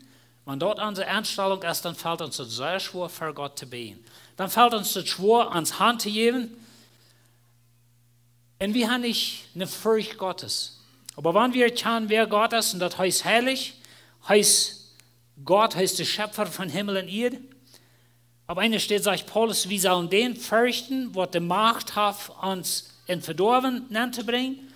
Wan daut onse Enstalunk es, dan felt ons daut sea schwoa, ver Gott to bäden. Dan felt ons daut schwoa, ons Haunt to jäwen. Un wie haben nich ne Forcht Gottes. Oba wan wie erkjanen, wäa Gott es, un daut hee es heilich, hee es Gott, hee es de Schepfa von Himmel un Ieed. Opp eene Städ sajcht Paulus, wie sellen dän ferchten, waut de Macht haft, ons en Vedoawen nenntobrinjen.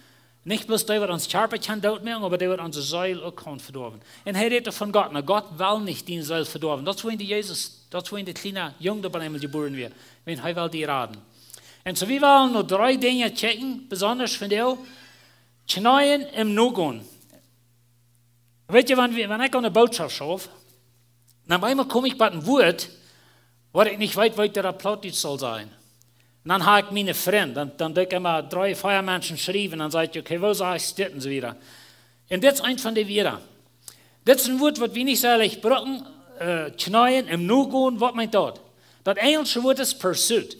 Nich bloos dee, waut ons Kjarpa kaun dootmoaken, oba dee, waut onse Seel uk kaun vedoawen. Un hee rät von Gott. Na, Gott well nich diene Seel vedoawen. Daut es, wua de Jesus, daut es, wua de kjliena Jung doa bie am jebuaren wort. Wan hee well die raden. Un soo, wie wellen nu dree Dinja checken, besonda von dee, kjneeen un nogonen. Weet jie, wan wie, wan ekj aun de Bootschoft schauf, dan opp eemol kom ekj bie een Wuat, waut ekj nich weet, waut daut opp Plautdietsch saul sennen. Un dan hab ekj miene Frind, dan, dan doo ekj emma dree, vea Menschen schriewen, dan saj ekj: "Okay, woo sajchst dit?" un soo wieda. Un dit es eent von dee Wieed. Dit es een Wuat, waut wie nich soo leicht brucken, äh, kjneeen un nogonen, waut meent daut? Daut enjelsche Wuat es pursuit.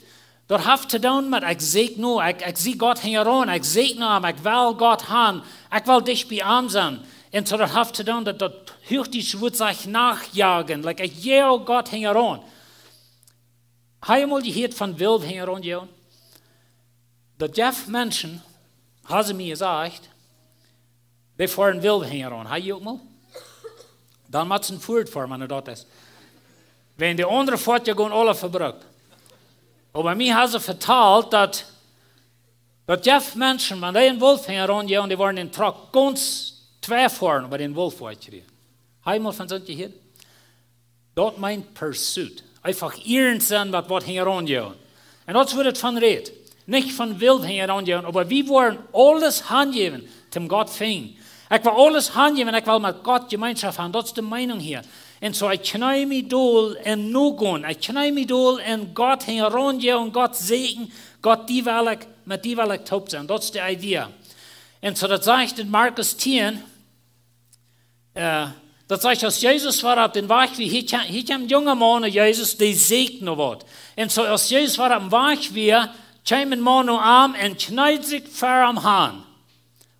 Daut haft to doonen met, ekj sieekj no, ekj, ekj sieekj Gott hinjaraun, ekj sieekj no am, ekj well Gott haben, ekj well dicht bie am sennen. Un soo daut haft to doonen, daut, daut huachdietsche Wuat sajcht nachjagen, like, ekj jag Gott hinjaraun. Hab jie mol jehieet von Wolf hinjaraun jagen? Daut jeft Menschen, haben see mie jesajcht, dee foaren Wolf hinjaraun. Hab jie uk mol? Dan mott see een Ford foaren, wan daut es. Wan de aundre foaren, jo, gonen aule vebrukt. Oba mie haben see vetalt, daut, daut jeft Menschen, wan dee een Wolf hinjaraun jagen, dee woaren dän Truck gaunz twei foaren, oba dän Wolf wajchkjrieen. Hab jie mol von soont jehieet? Daut meent pursuit. Eefach iernst sennen, waut, waut hinjaraun jagen. Un daut es, wua daut von rät. Nich von Wolf hinjaraun jagen, oba wie woaren aules hanjäwen, toom Gott finjen. Ekj well aules hanjäwen, ekj well met Gott Jemeenschoft haben. Daut es de Meenunk hia. Un soo, ekj kjnee mie dol un nogonen. Ekj kjnee mie dol un Gott hinjaraun jagen, Gott sieekjen, Gott, die well ekj, met die well ekj toop sennen. Daut es de Idee. Un soo, daut sajcht en Markus tieen, äh, daut sajcht, aus Jesus wada opp dän Wajch wia, hia kjeem, hia kjeem een junga Maun no Jesus, dee sieekjt no waut. Un soo, aus Jesus wada oppem Wajch wia, kjeem een Maun no am un kjneed sikj ver am han.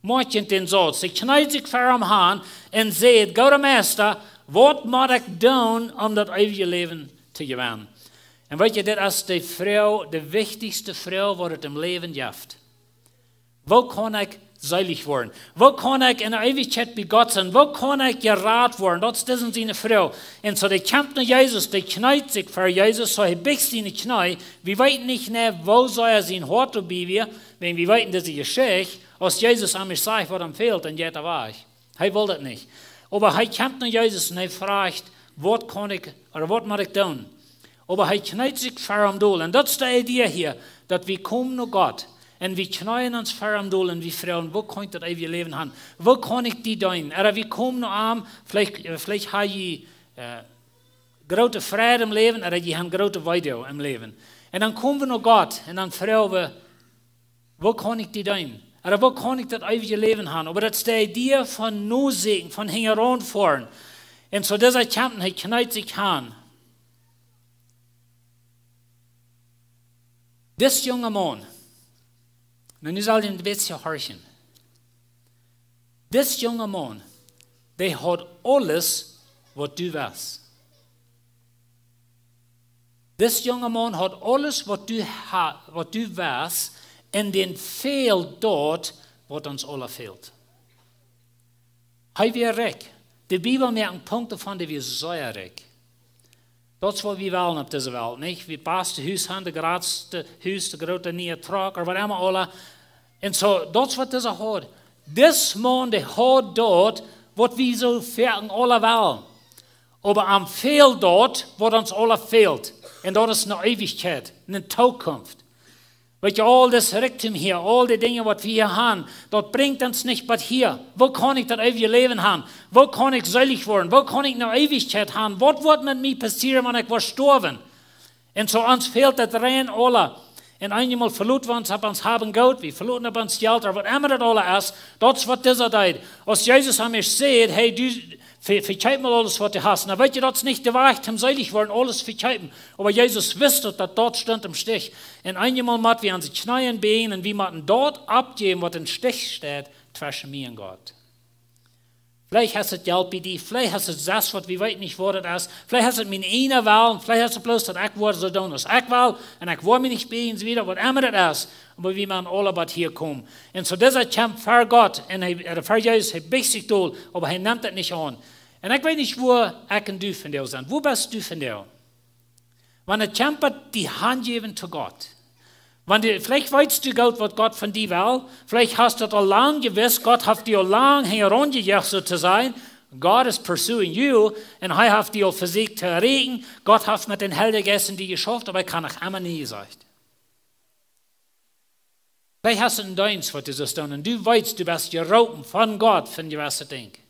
Moakj dän Sauz. Hee kjneed sikj ver am han un säd: "Gooda Meista, waut mott ekj doonen, om daut eewje Läwen to jewennen?" Un weet jie, dit es de Froag, de wichtichste Froag, waut et em Läwen jeft. Woo kaun ekj seelich woaren? Woo kaun ekj enne Eewichkjeit bie Gott sennen? Woo kaun ekj jerat woaren? Daut es dise siene Froag. Un soo, dee kjemt no Jesus, dee kjneet sikj ver Jesus, soo hee biecht siene Kjnee. Wie weeten nich, nä, woo sea sien Hoat doabie wia, wan wie weeten dise Jeschicht, aus Jesus am ieescht sajcht, waut am fält, dan jeit hee wajch. Hee well daut nich. Oba hee kjemt no Jesus un hee froagt: "Waut kaun ekj, ooda waut mott ekj doonen?" Oba hee kjneet sikj ver am dol. Un daut es de Idee hia, daut wie komen no Gott un wie kjneeen ons ver am dol un wie froagen: "Woo kaun ekj daut eewje Läwen haben? Woo kaun ekj die deenen?" Ooda wie komen no am, veleicht, veleicht ha jie, äh, groote Fräd em Läwen, ooda jie haben groote Weedoag em Läwen. Un dan komen wie no Gott un dan froagen wie: "Woo kaun ekj die deenen? Ooda woo kaun ekj daut eewje Läwen haben?" Oba daut es de Idee von noseenen, von hinjaraun foaren. Un soo dise kjemt, hee kjneet sikj han. Dis junge Maun, nu, nu saul jie een bät horchen. Dis junge Maun, dee haud aules, waut du west. Dis junge Maun haud aules, waut du ha-, waut du west, un däm fäld daut, waut ons aula fält. Hee wia rikj. De Bibel moakt een Punkt doavon, dee wia sea rikj. Daut es, waut wie wellen opp dise Welt, nich? Wie baste Hus haben, de jratste Hus, de groote niee Truck, ooda waut emma aula. Un soo, daut es, waut dise haud. Dis Maun, dee haud daut, waut wie soo foaken aula wellen. Oba am fält daut, waut ons aula fält. Un daut es eene Eewichkjeit, eene Tookunft. Weet jie, aul daut Rikjdom hia, aul dee Dinja, waut wie hia haben, daut brinjt ons nich bat hia. Woo kaun ekj daut eewje Läwen haben? Woo kaun ekj seelich woaren? Woo kaun ekj eene Eewichkjeit haben? Waut woat met mie passieren, wan ekj woa stoawen? Un soo ons fält daut rein aula. Un eenjemol veloten wie ons opp ons Hab un Goot, wie veloten opp ons Jelt, ooda waut emma daut aula es, daut es, waut dise deed. Aus Jesus am ieescht säd: "Hey, du, ve-, vekjeep mol aules, waut du hast." Nu, weet jie, daut es nich de Wajch, om seelich woaren, aules vekjeepen. Oba Jesus wist daut, daut daut stunt em Stich. Un eenjemol mott wie aun de Kjneeen bäjen un wie motten daut oppjäwen, waut em Stich steit, tweschen mie un Gott. Veleicht es daut Jelt bie die, veleicht es daut daut, waut wie weeten nich, waut daut es. Veleicht es daut mien eejna Wellen, veleicht es daut bloos, daut ekj woa soo doonen, aus ekj well, un ekj woa mie nich bäjen, soo wieda, waut emma daut es. Oba wie motten aula bat hia komen. Un soo dise kjemt ver Gott, un hee, äh, ver Jesus, hee biecht sikj dol, oba hee nemt daut nich aun. Un ekj weet nich, wua ekj un du vondoag sent. Wua best du vondoag? Wan et kjemt bat die hanjäwen to Gott. Wan du, veleicht weetst du goot, waut Gott von die well. Veleicht hast du daut aul lang jewist, Gott haft die aul lang hinjaraun jejoacht, soo to sajen. God is pursuing you, un hee haft die aul vesieekjt to erreichen. Gott haft met dän Heiljen Jeist enn die jeschauft, oba ekj kaun noch emma nä sajen. Veleicht hast du een Deenst, waut du sust doonen, un du weetst, du best jeroopen von Gott fa jewesse Dinja.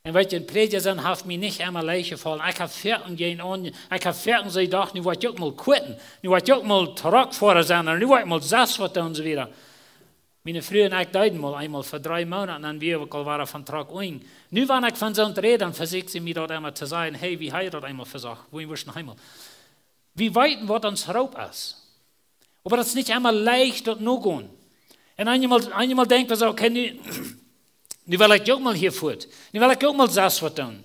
Un weet jie, een Prädja sennen haft mie nich emma leicht jefollen. Ekj hab foaken jäajen aun, ekj hab foaken soo jedocht: "Nu woa ekj uk mol quitten. Nu woa ekj uk mol Truckfoara sennen. Nu woa ekj mol sest waut doonen," un soo wieda. Miene Fru un ekj deeden mol eemol fa dree Moonat, un dan wia ekj aul wada von Truck unjen. Nu, wan ekj von soont räd, dan vesieekjt see mie daut emma to sajen: "Hey, wie ha jie daut eemol vesocht? Woo wia daut eemol?" Wie weeten, waut ons Roop es. Oba daut es nich emma leicht, daut notogonen. Un eenjemol, eenjemol denkj wie soo: "Okay, nu, nu well ekj uk mol hia foaren. Nu well ekj uk mol sest waut doonen."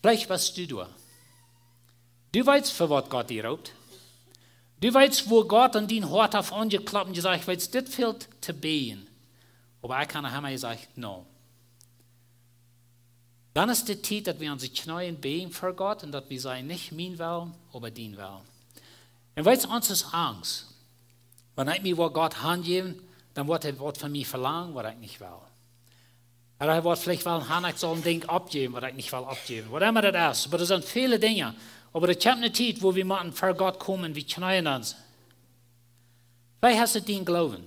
Veleicht best du doa. Du weetst, fa waut Gott die roopt. Du weetst, wua Gott aun dien Hoat haft aunjekloppt un jesajcht: "Weetst, dit fält to bäjen. Oba ekj kaun noch emma," jesajcht, "no." Dan es de Tiet, daut wie aun de Kjneeen bäjen ver Gott un daut wie sajen: "Nich mien Wellen, oba dien Wellen." Un weetst, ons es Angst. Wan ekj mie woa Gott hanjäwen, dan woat hee waut von mie velangen, waut ekj nich well. Ooda hee woat veleicht wellen haben, ekj saul een Dinkj oppjäwen, waut ekj nich well oppjäwen. Waut emma daut es. Oba doa sent väle Dinja. Oba doa kjemt eene Tiet, wua wie motten ver Gott komen un wie kjneeen ons. Veleicht es et dien Gloowen.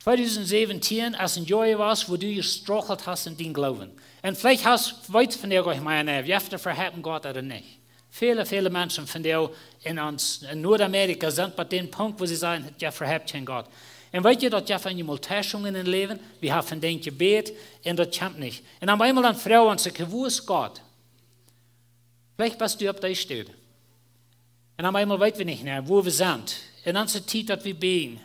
Tweedusent säwentieen es een Joa jewast, wua du jestruggelt hast enn dien Gloowen. Un veleicht hast, weetst von die goanich mea, nä, jeft et Vehoolen Gott ooda nich. Väle, väle Menschen von die enn ons, enn Nuadamerika sent bie dän Punkt, wua see sajen: "Jeft Vehoolen kjeen Gott." Un weetst du, daut jeft eenjemol Testungen em Läwen, wie haben fa Dinja jebät, un daut kjemt nich. Un opp eemol dan froag wie ons: "Wua es Gott?" Veleicht best du opp dee Städ. Un opp eemol weet wie nich mea, wua wie sent. Un dan es et Tiet, daut wie bäden.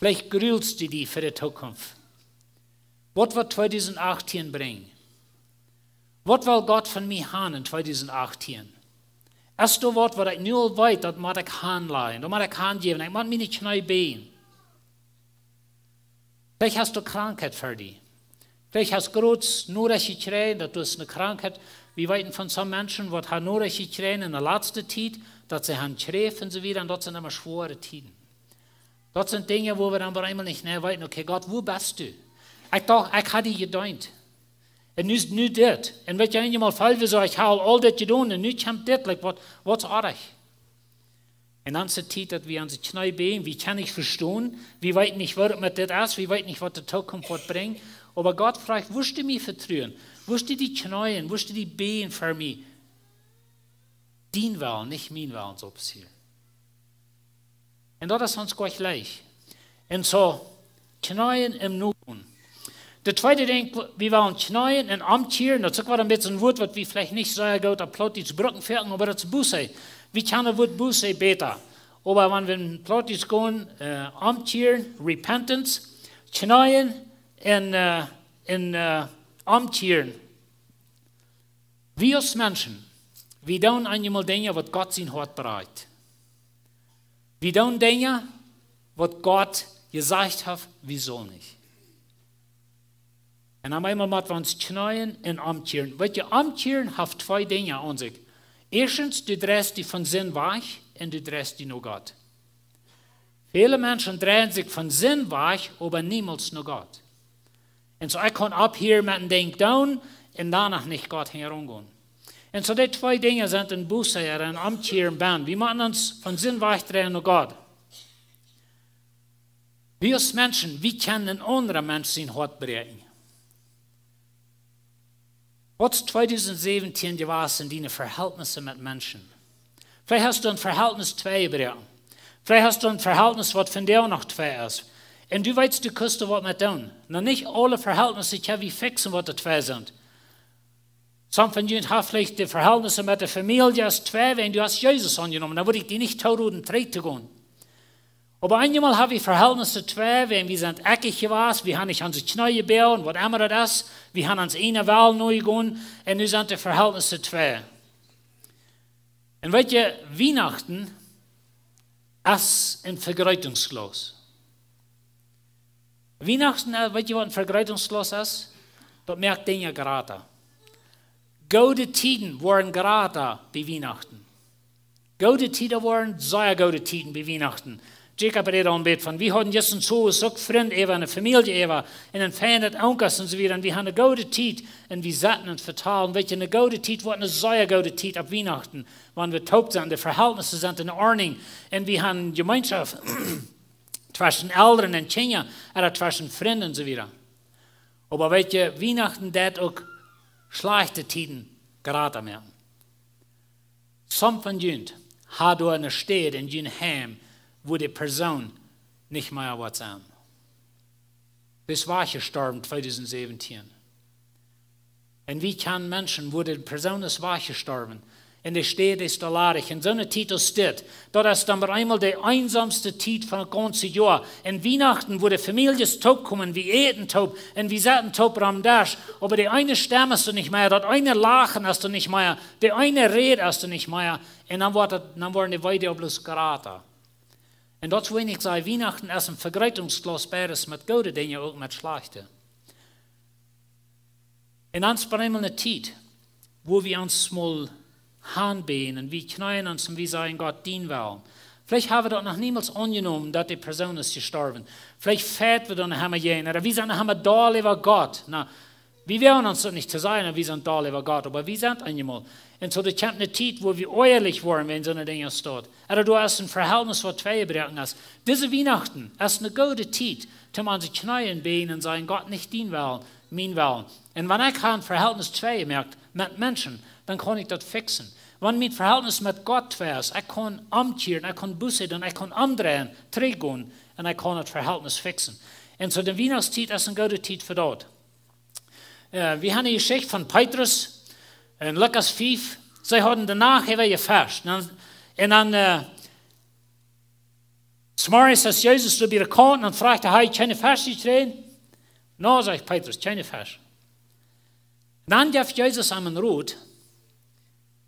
Veleicht grulst du die fa de Tookunft. Waut woat tweedusent achtieen brinjen? Waut well Gott von mie haben enn tweedusent achtieen? Es doa waut, waut ekj nu aul weet, daut mott ekj hanläjen, daut mott ekj hanjäwen, ekj mott miene Kjnee bäjen? Veleicht hast du Krankheit fa die. Veleicht hast du groots Norecht jekjräajen, daut du hast eene Krankheit. Wie weeten von some Menschen, waut haben Norecht jekjräajen en de latste Tiet, daut see haben Kjräft un soo wieda, un daut sent emma schwoare Tieden. Daut sent Dinja, wua wie dan opp eemol nich mea weeten: "Okay, Gott, wua best du? Ekj docht, ekj haud die jedeent. Un nu es nu dit. Un weetst, eenjemol fält wie soo, ekj haud aul dit jedonen un nu kjemt dit, like, waut, waut es oajch?" Un dan es et Tiet, daut wie onse Kjnee bäjen. Wie kjennen nich vestonen. Wie weeten nich, waut met dit es. Wie weeten nich, waut de Tookunft woat brinjen. Oba Gott fruacht: "Wurscht du mie vetruen? Wurscht du die kjneeen? Wurscht du die bäjen fa mie? Dien Wellen, nich mien Wellen saul passieren." Un daut es ons jlikj leicht. Un soo, kjneeen un nogonen. De tweede Dinkj, wie wellen kjneeen un omkjieren. Daut es uk waut een bät een Wuat, waut wie veleicht nich soo goot opp Plautdietsch brucken, oba daut es Buße. Wie kjennen daut Wuat Buße bäta. Oba wan wie en Plautdietsch gonen, äh, omkjieren, repentance, kjneeen un, äh, un, äh, omkjieren. Wie aus Menschen, wie doonen eenjemol Dinja, waut Gott sien Hoat bräakjt. Wie doonen Dinja, waut Gott jesajcht haft, wie sellen nich. Un opp eemol motten wie ons kjneeen un omkjieren. Weetst, omkjieren haft twee Dinja aun sikj. Ieeschtens, du dreist die von Sind wajch un du dreist die no Gott. Väle Menschen dreien sikj von Sind wajch, oba niemols no Gott. Un soo, ekj kaun opphieren met een Dinkj doonen un doano nich Gott hinjaraun gonen. Un soo, dee twee Dinja sent en Buße un en omkjieren benn. Wie motten ons von Sind wajchdreien no Gott. Wie aus Menschen, wie kjennen een aundra Mensch sien Hoat bräakjen? Waut es tweedusent säwentieen jewast en diene Verhältnisse met Menschen? Veleicht hast du een Verhältnis twei jebroaken. Veleicht hast du een Verhältnis, waut vondoag noch twei es. Un du weetst, du kaust doa waut met doonen. Nu, nich aule Verhältnisse kjenn wie fixen, waut doa twei sent. Some von junt haben veleicht de Verhältnisse met de Famielje aus twei, wan du hast Jesus aunjenomen. Dan wudd ekj die nich tooroden, trigj to gonen. Oba eenjemol haben wie Verhältnisse twei, wan wie sent eckjich jewast, wie haben nich onse Kjnee jebäajen, waut emma daut es, wie haben ons eenen Wellen nojegonen, un nu sent de Verhältnisse twei. Un weetst, Wienachten es een Vejreetungsglaus. Wienachten, äh, weetst, waut een Vejreetungsglaus es? Daut moakt Dinja jrata. Goode Tieden woaren jrata bie Wienachten. Goode Tieden woaren sea goode Tieden bie Wienachten. Jacob räd aul een bät von, wie hauden jistren soo uk Frind äwa, eene Famielje äwa, un een feinet Owentkost un soo wieda. Un wie haben eene goode Tiet. Un wie saten un vetalen, weetst, eene goode Tiet woat eene sea goode Tiet opp Wienachten. Wan wie toop sent, de Verhältnisse sent en Ordnunk. Un wie haben Jemeenschoft tweschen Elren un Kjinja, ooda tweschen Frind un soo wieda. Oba weetst, Wienachten deit uk schlajchte Tieden jrata moaken. Some von junt haben doa eene Städ en jun Heim, wua de Persoon nich mea woat sennen. Dee es wajchjestorwen tweedusent säwentieen. Un wie kjanen Menschen, wua de Persoon es wajchjestorwen. Un de Städ es doa ladich. Un soone Tiet aus dit, daut es dan opp eemol de eensamste Tiet von daut gaunze Joa. Un Wienachten, wua de Famieljes toopkomen, wie äten toop un wie sitten toop aum Desch. Oba de eene Stemm es doa nich mea, daut eene Lachen es doa nich mea, de eene Räd es doa nich mea. Un dan woat daut, dan woaren de Weedoag bloos jrata. Un daut es wuarom ekj saj, Wienachten es een Vejreetungsglaus, beides, met goode Dinja, uk met schlajchte. Un dan es opp eemol eene Tiet, wua wie ons mol hanbäajen un wie kjneeen ons un wie sajen: "Gott, dien Wellen." Veleicht haben wie daut noch niemols aunjenomen, daut de Persoon es jestorwen. Veleicht feit wie dan noch emma jäajen, ooda wie sent noch emma doll äwa Gott. Nu, wie woagen ons daut nich to sajen, wie sent doll äwa Gott, oba wie sent eenjemol. Un soo, doa kjemt eene Tiet, wua wie oajalich woaren, wan soone Dinja steit. Ooda du hast een Verhältnis, waut twei jebroaken es. Dise Wienachten es eene goode Tiet, om onse Kjneeen bäajen un sajen: "Gott, nich dien Wellen, mien Wellen." Un wan ekj hab een Verhältnis twei jemoakt met Menschen, dan kaun ekj daut fixen. Wan mien Verhältnis met Gott twei es, ekj kaun omkjieren, ekj kaun Buße doonen, ekj kaun omdreien, trigjgonen, un ekj kaun daut Verhältnis fixen. Un soo, de Wienachtstiet es eene goode Tiet fa daut. Äh, wie haben de Jeschicht von Petrus en Lukas fief. See hauden de Nacht äwa jefischt. Un dan, un dan, äh, zemorjes, aus Jesus doa bie de Kaunt, dan fruach hee: "Kjeene Fesch jekjräajen?" "Nä", sajcht Petrus, "kjeene Fesch." Dan jeef Jesus am een Rot,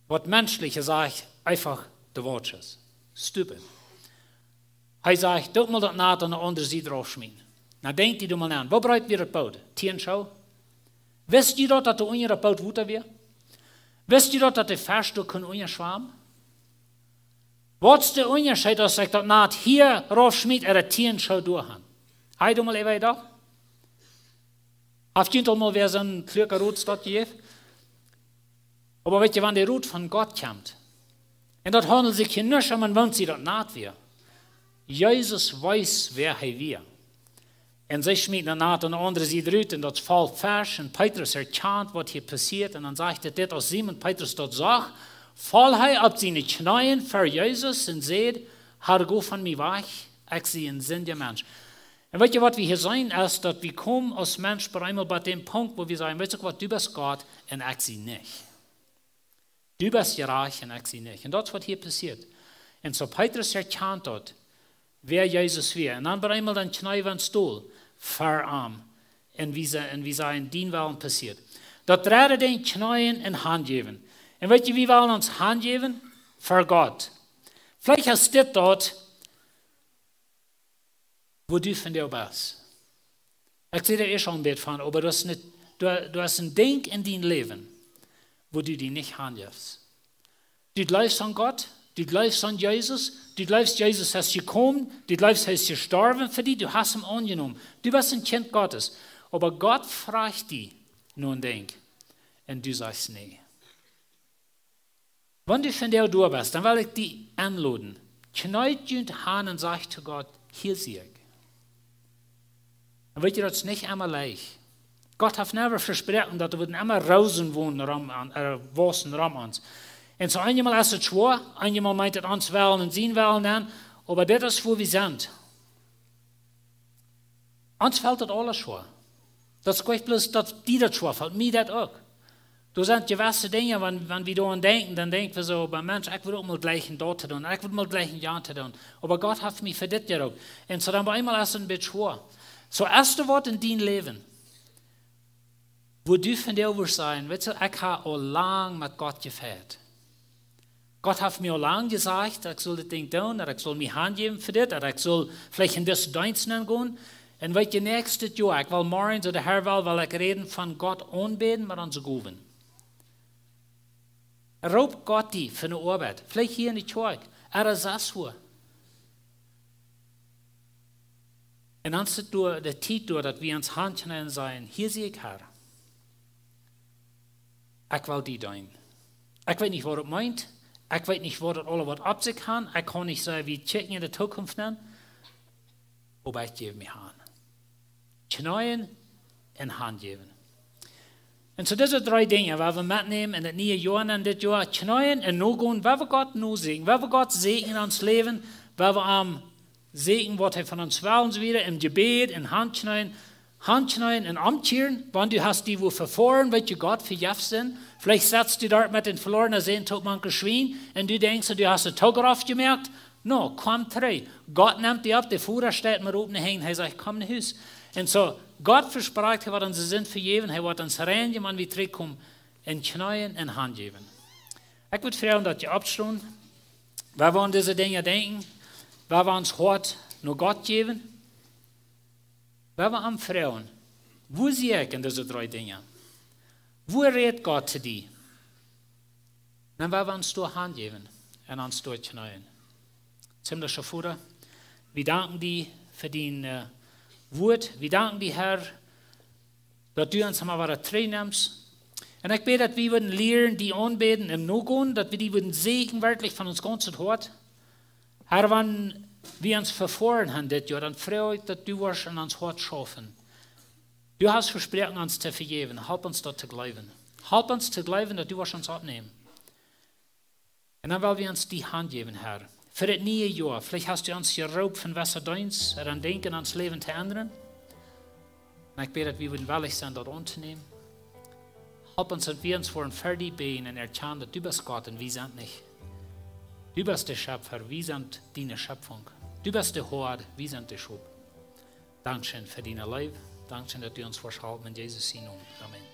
waut menschlich es, sajcht, Eefach de Wautsches. Stupid. Hee sajcht: "Doot mol daut Nat aun de aundre Sied rauf schmieten." Nu denkj die doa mol aun, woo breet wia daut Boot? Tieen Schoo? Wist jie daut, daut doa unja daut Boot Wota wia? Wist jie daut, daut de Fesch doa kunn unjaschwamen? Waut es de Unjascheet, aus ekj daut Nat hia rauf schmiet ooda tieen Schoo doa han? Hab jie doa mol äwa jedocht? Haft junt aul mol wäa soon kluaka Rot doa jejäft? Oba weet jie, wan de Rot von Gott kjemt, un daut haundelt sikj hia nich om een Wunsch, daut Nat wia. Jesus wees, wäa hee wia. Un see schmieten daut Nat aun de aundre Sied rut un daut foll Fesch un Petrus erkjant, waut hia passieet. Un dan sajcht et dit: Aus Simon Petrus daut sach, foll hee opp siene Kjneeen ver Jesus un säd: "Herr, go von mie wajch, ekj sie een sindja Mensch." Un weet jie, waut wie hia seenen, es, daut wie komen aus Mensch bie eemol bie dän Punkt, wua wie sajen: "Weetst du waut, du best Gott un ekj sie nich. Du best jerajcht un ekj sie nich." Un daut es, waut hia passieet. Un soo Petrus erkjant daut, wäa Jesus wia. Un dan bie eemol dan kjnee wie ons dol ver am. Un wie sa-, un wie sajen: "Dien Wellen passieet." Daut dredde Dinkj: kjneeen un hanjäwen. Un weet jie, wie wellen ons hanjäwen ver Gott. Veleicht es dit daut, wua du vondoag best. Ekj sie doa ieescht aul een bät von, oba du hast nich, du, du hast een Dinkj en dien Läwen, wua du die nich hanjefst. Du jleefst aun Gott, du jleefst aun Jesus, du jleefst, Jesus es jekomen, du jleefst, hee es jestorwen fa die, du hast am aunjenomen. Du best een Kjint Gottes. Oba Gott frajcht die no een Dinkj. Un du sajchst nä. Wan du vondoag doa best, dan well ekj die enloden. Kjneet junt han un sajcht to Gott: "Hia sie ekj." Un weet jie, daut es nich emma leicht. Gott haft never vesproaken, daut doa wudden emma Roosen wonen rom aun, äh, wausen rom ons. Un soo eenjemol es et schwoa, eenjemol meent et ons Wellen un sien Wellen aun, oba dit es, wua wie sent. Ons felt daut aules schwoa. Daut es nich bloos, daut die daut schwoa felt, mie daut uk. Doa sent jewesse Dinja, wan, wan wie doaraun denkjen, dan denkj wie soo: "Oba Mensch, ekj wudd uk mol jleichen daut to doonen, ekj wudd mol jleichen jant to doonen. Oba Gott haft mie fa dit jeroopt." Un soo dan bie eenmol es et een bät schwoa. Soo es doa waut en dien Läwen, wua du vondoag wurscht sajen: "Weetst du, ekj hab aul lang met Gott jefajcht. Gott haft mie aul lang jesajcht, ekj sull dit Dinkj doonen, daut ekj sull mie hanjäwen fa dit, daut ekj sull veleicht en disen Deenst nengonen. Un weetst du, näakjstet Joa, ekj well morjen, soo de Herr well, well ekj räden von Gott aunbäden met onse Gowen." Roopt Gott die fa eene Oabeit, veleicht hia en de Kjoakj, ooda sest wua. Un dan es et doa de Tiet doa, daut wie ons hankjneen un sajen: "Hia sie ekj, Herr. Ekj well die deenen. Ekj weet nich, waut daut meent. Ekj weet nich, waut daut aula woat opp sikj han. Ekj kaun nich sajen, wie kjikjen en de Zukunft aun. Oba ekj jäw mie han." Kjneeen un hanjäwen. Un soo dise dree Dinja, waut wie metnämen en daut niee Joa un en dit Joa: kjneeen un nogonen, waut wie Gott noseakjen, waut wie Gott seakjen en ons Läwen, waut wie am seakjen, waut hee von ons well, soo wieda, em Jebäd, en hankjneen, hankjneen un omkjieren. Wan du hast die wua vefoaren, weetst du, Gott vejeft sent. Veleicht setst du doa met dän veloarnen Sän toop mank de Schwien un du denkjst, du hast de Toograft jemoakt. No, komm trigj. Gott nemt die opp, de Voda steit met opne Henj, hee sajcht: "Komm no Hus." Un soo, Gott vesprakjt, hee woat onse Sind vejäwen, hee woat ons reinjen, wan wie trigjkomen, un kjneeen un hanjäwen. Ekj wudd froagen, daut jie oppstonen, wan wie aun dise Dinja denkjen, wan wie ons Hoat no Gott jäwen, wan wie am froagen: "Wua sie ekj en dise dree Dinja? Wua rät Gott to die?" Dan woa wie ons doa hanjäwen un ons doa kjneeen. Himmlischa Voda, wie danken die fa dien, äh, Wuat. Wie danken die, Herr, daut du ons emma wada trigjnemst. Un ekj bäd, daut wie wudden lieren die aunbäden em Nogonen, daut wie die wudden seakjen werkjlich von ons gaunzet Hoat. Herr, wan wie ons vefoaren han dit Joa, dan froag ekj, daut du woascht en ons Hoat schaufen. Du hast vesproaken, ons to vejäwen. Halp ons daut to jleewen. Halp ons to jleewen, daut du woascht ons oppnämen. Un dan well wie ons die hanjäwen, Herr. Fa daut niee Joa, veleicht hast du ons jeroopt von wesse Deenst, ooda een Dinkj en ons Läwen to endren. Un ekj bäd, daut wie wudden wellich sennen, daut auntonämen. Halp ons, daut wie ons woaren fa die bäden un erkjanen, daut du best Gott un wie sent nich. Du best de Schepfa, wie sent diene Schepfunk. Du best de Hoad, wie sent de Schop. Dankscheen fa diene Leew. Dankscheen, daut du ons woascht halpen. En Jesus sien Nomen. Amen.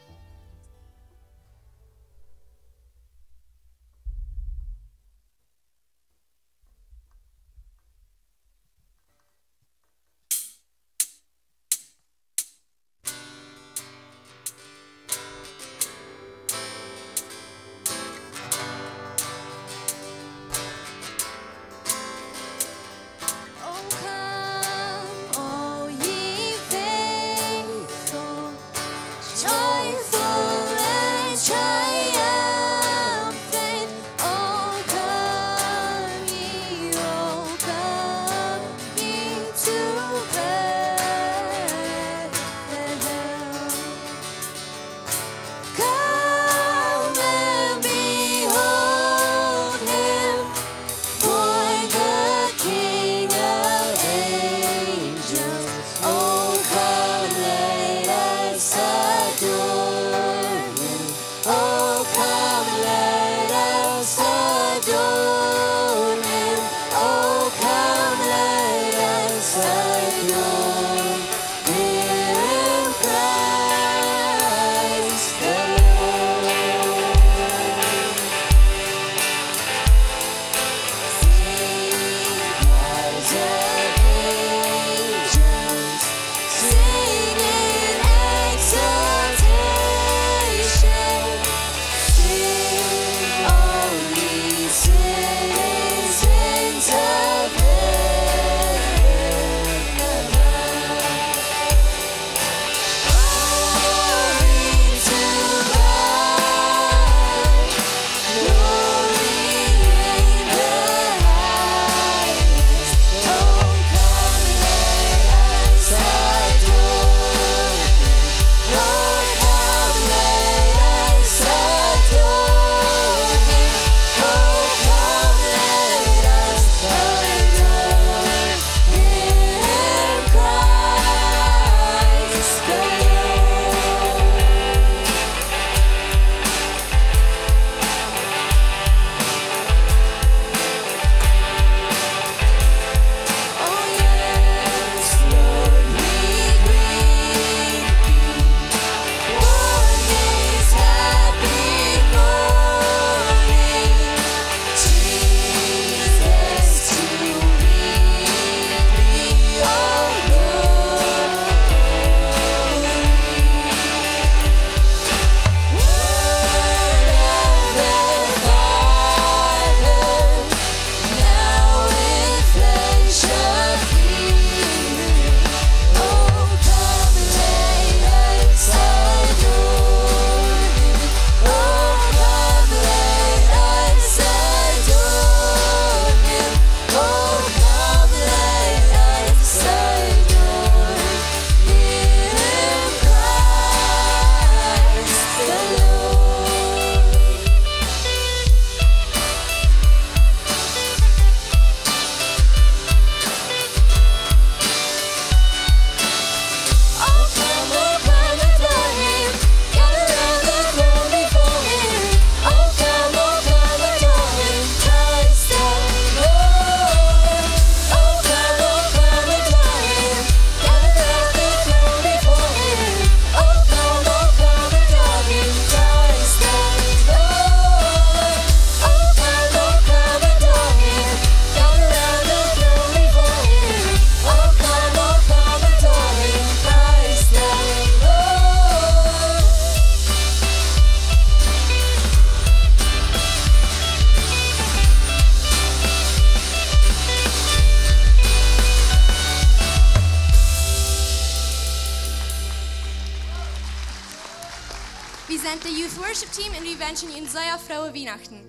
Wie sent de Youth Worship Team un wie wenschen junt sea frooe Wienachten.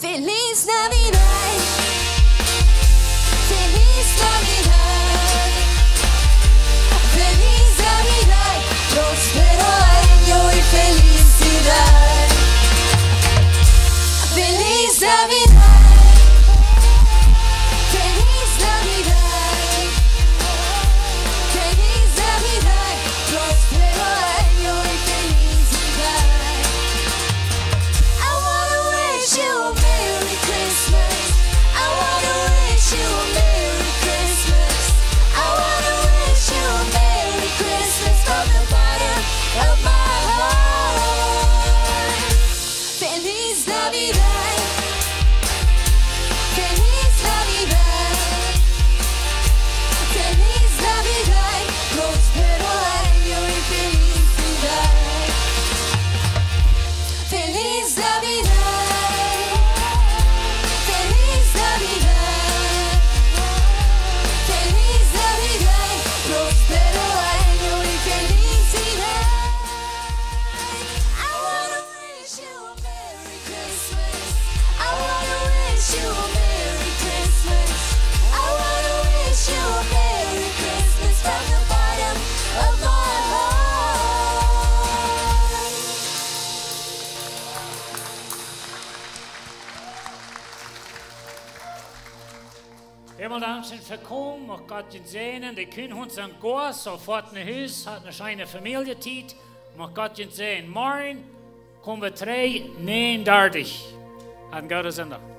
Feliz Navidad. Feliz Navidad. Feliz Navidad. Próspero año y felicidad. Feliz Navidad. Feliz Navidad. Feliz Navidad. Próspero año y felicidad. I wanna wish you a Merry Christmas. I wanna wish you a Merry Christmas. I wanna wish you a Merry Christmas from the bottom of my heart. Feliz Navidad. Feliz Navidad. Feliz Navidad. Próspero año y felicidad. Feliz Navidad. Feliz Navidad. Feliz Navidad. Próspero año y felicidad. I wanna wish you a Merry Christmas. I wanna wish you a Merry Christmas. I wanna wish you a Merry Christmas from the bottom of my heart. Himmel, dankscheen fa komen. Mucht Gott junt säajnen. De Kuhn Hund sent goa, soo foat no Hus, hat ne scheene Familjetiet. Mucht Gott junt säajnen. Morjen komen wie trigj, näajen dartich. Haut een gooden Sindach.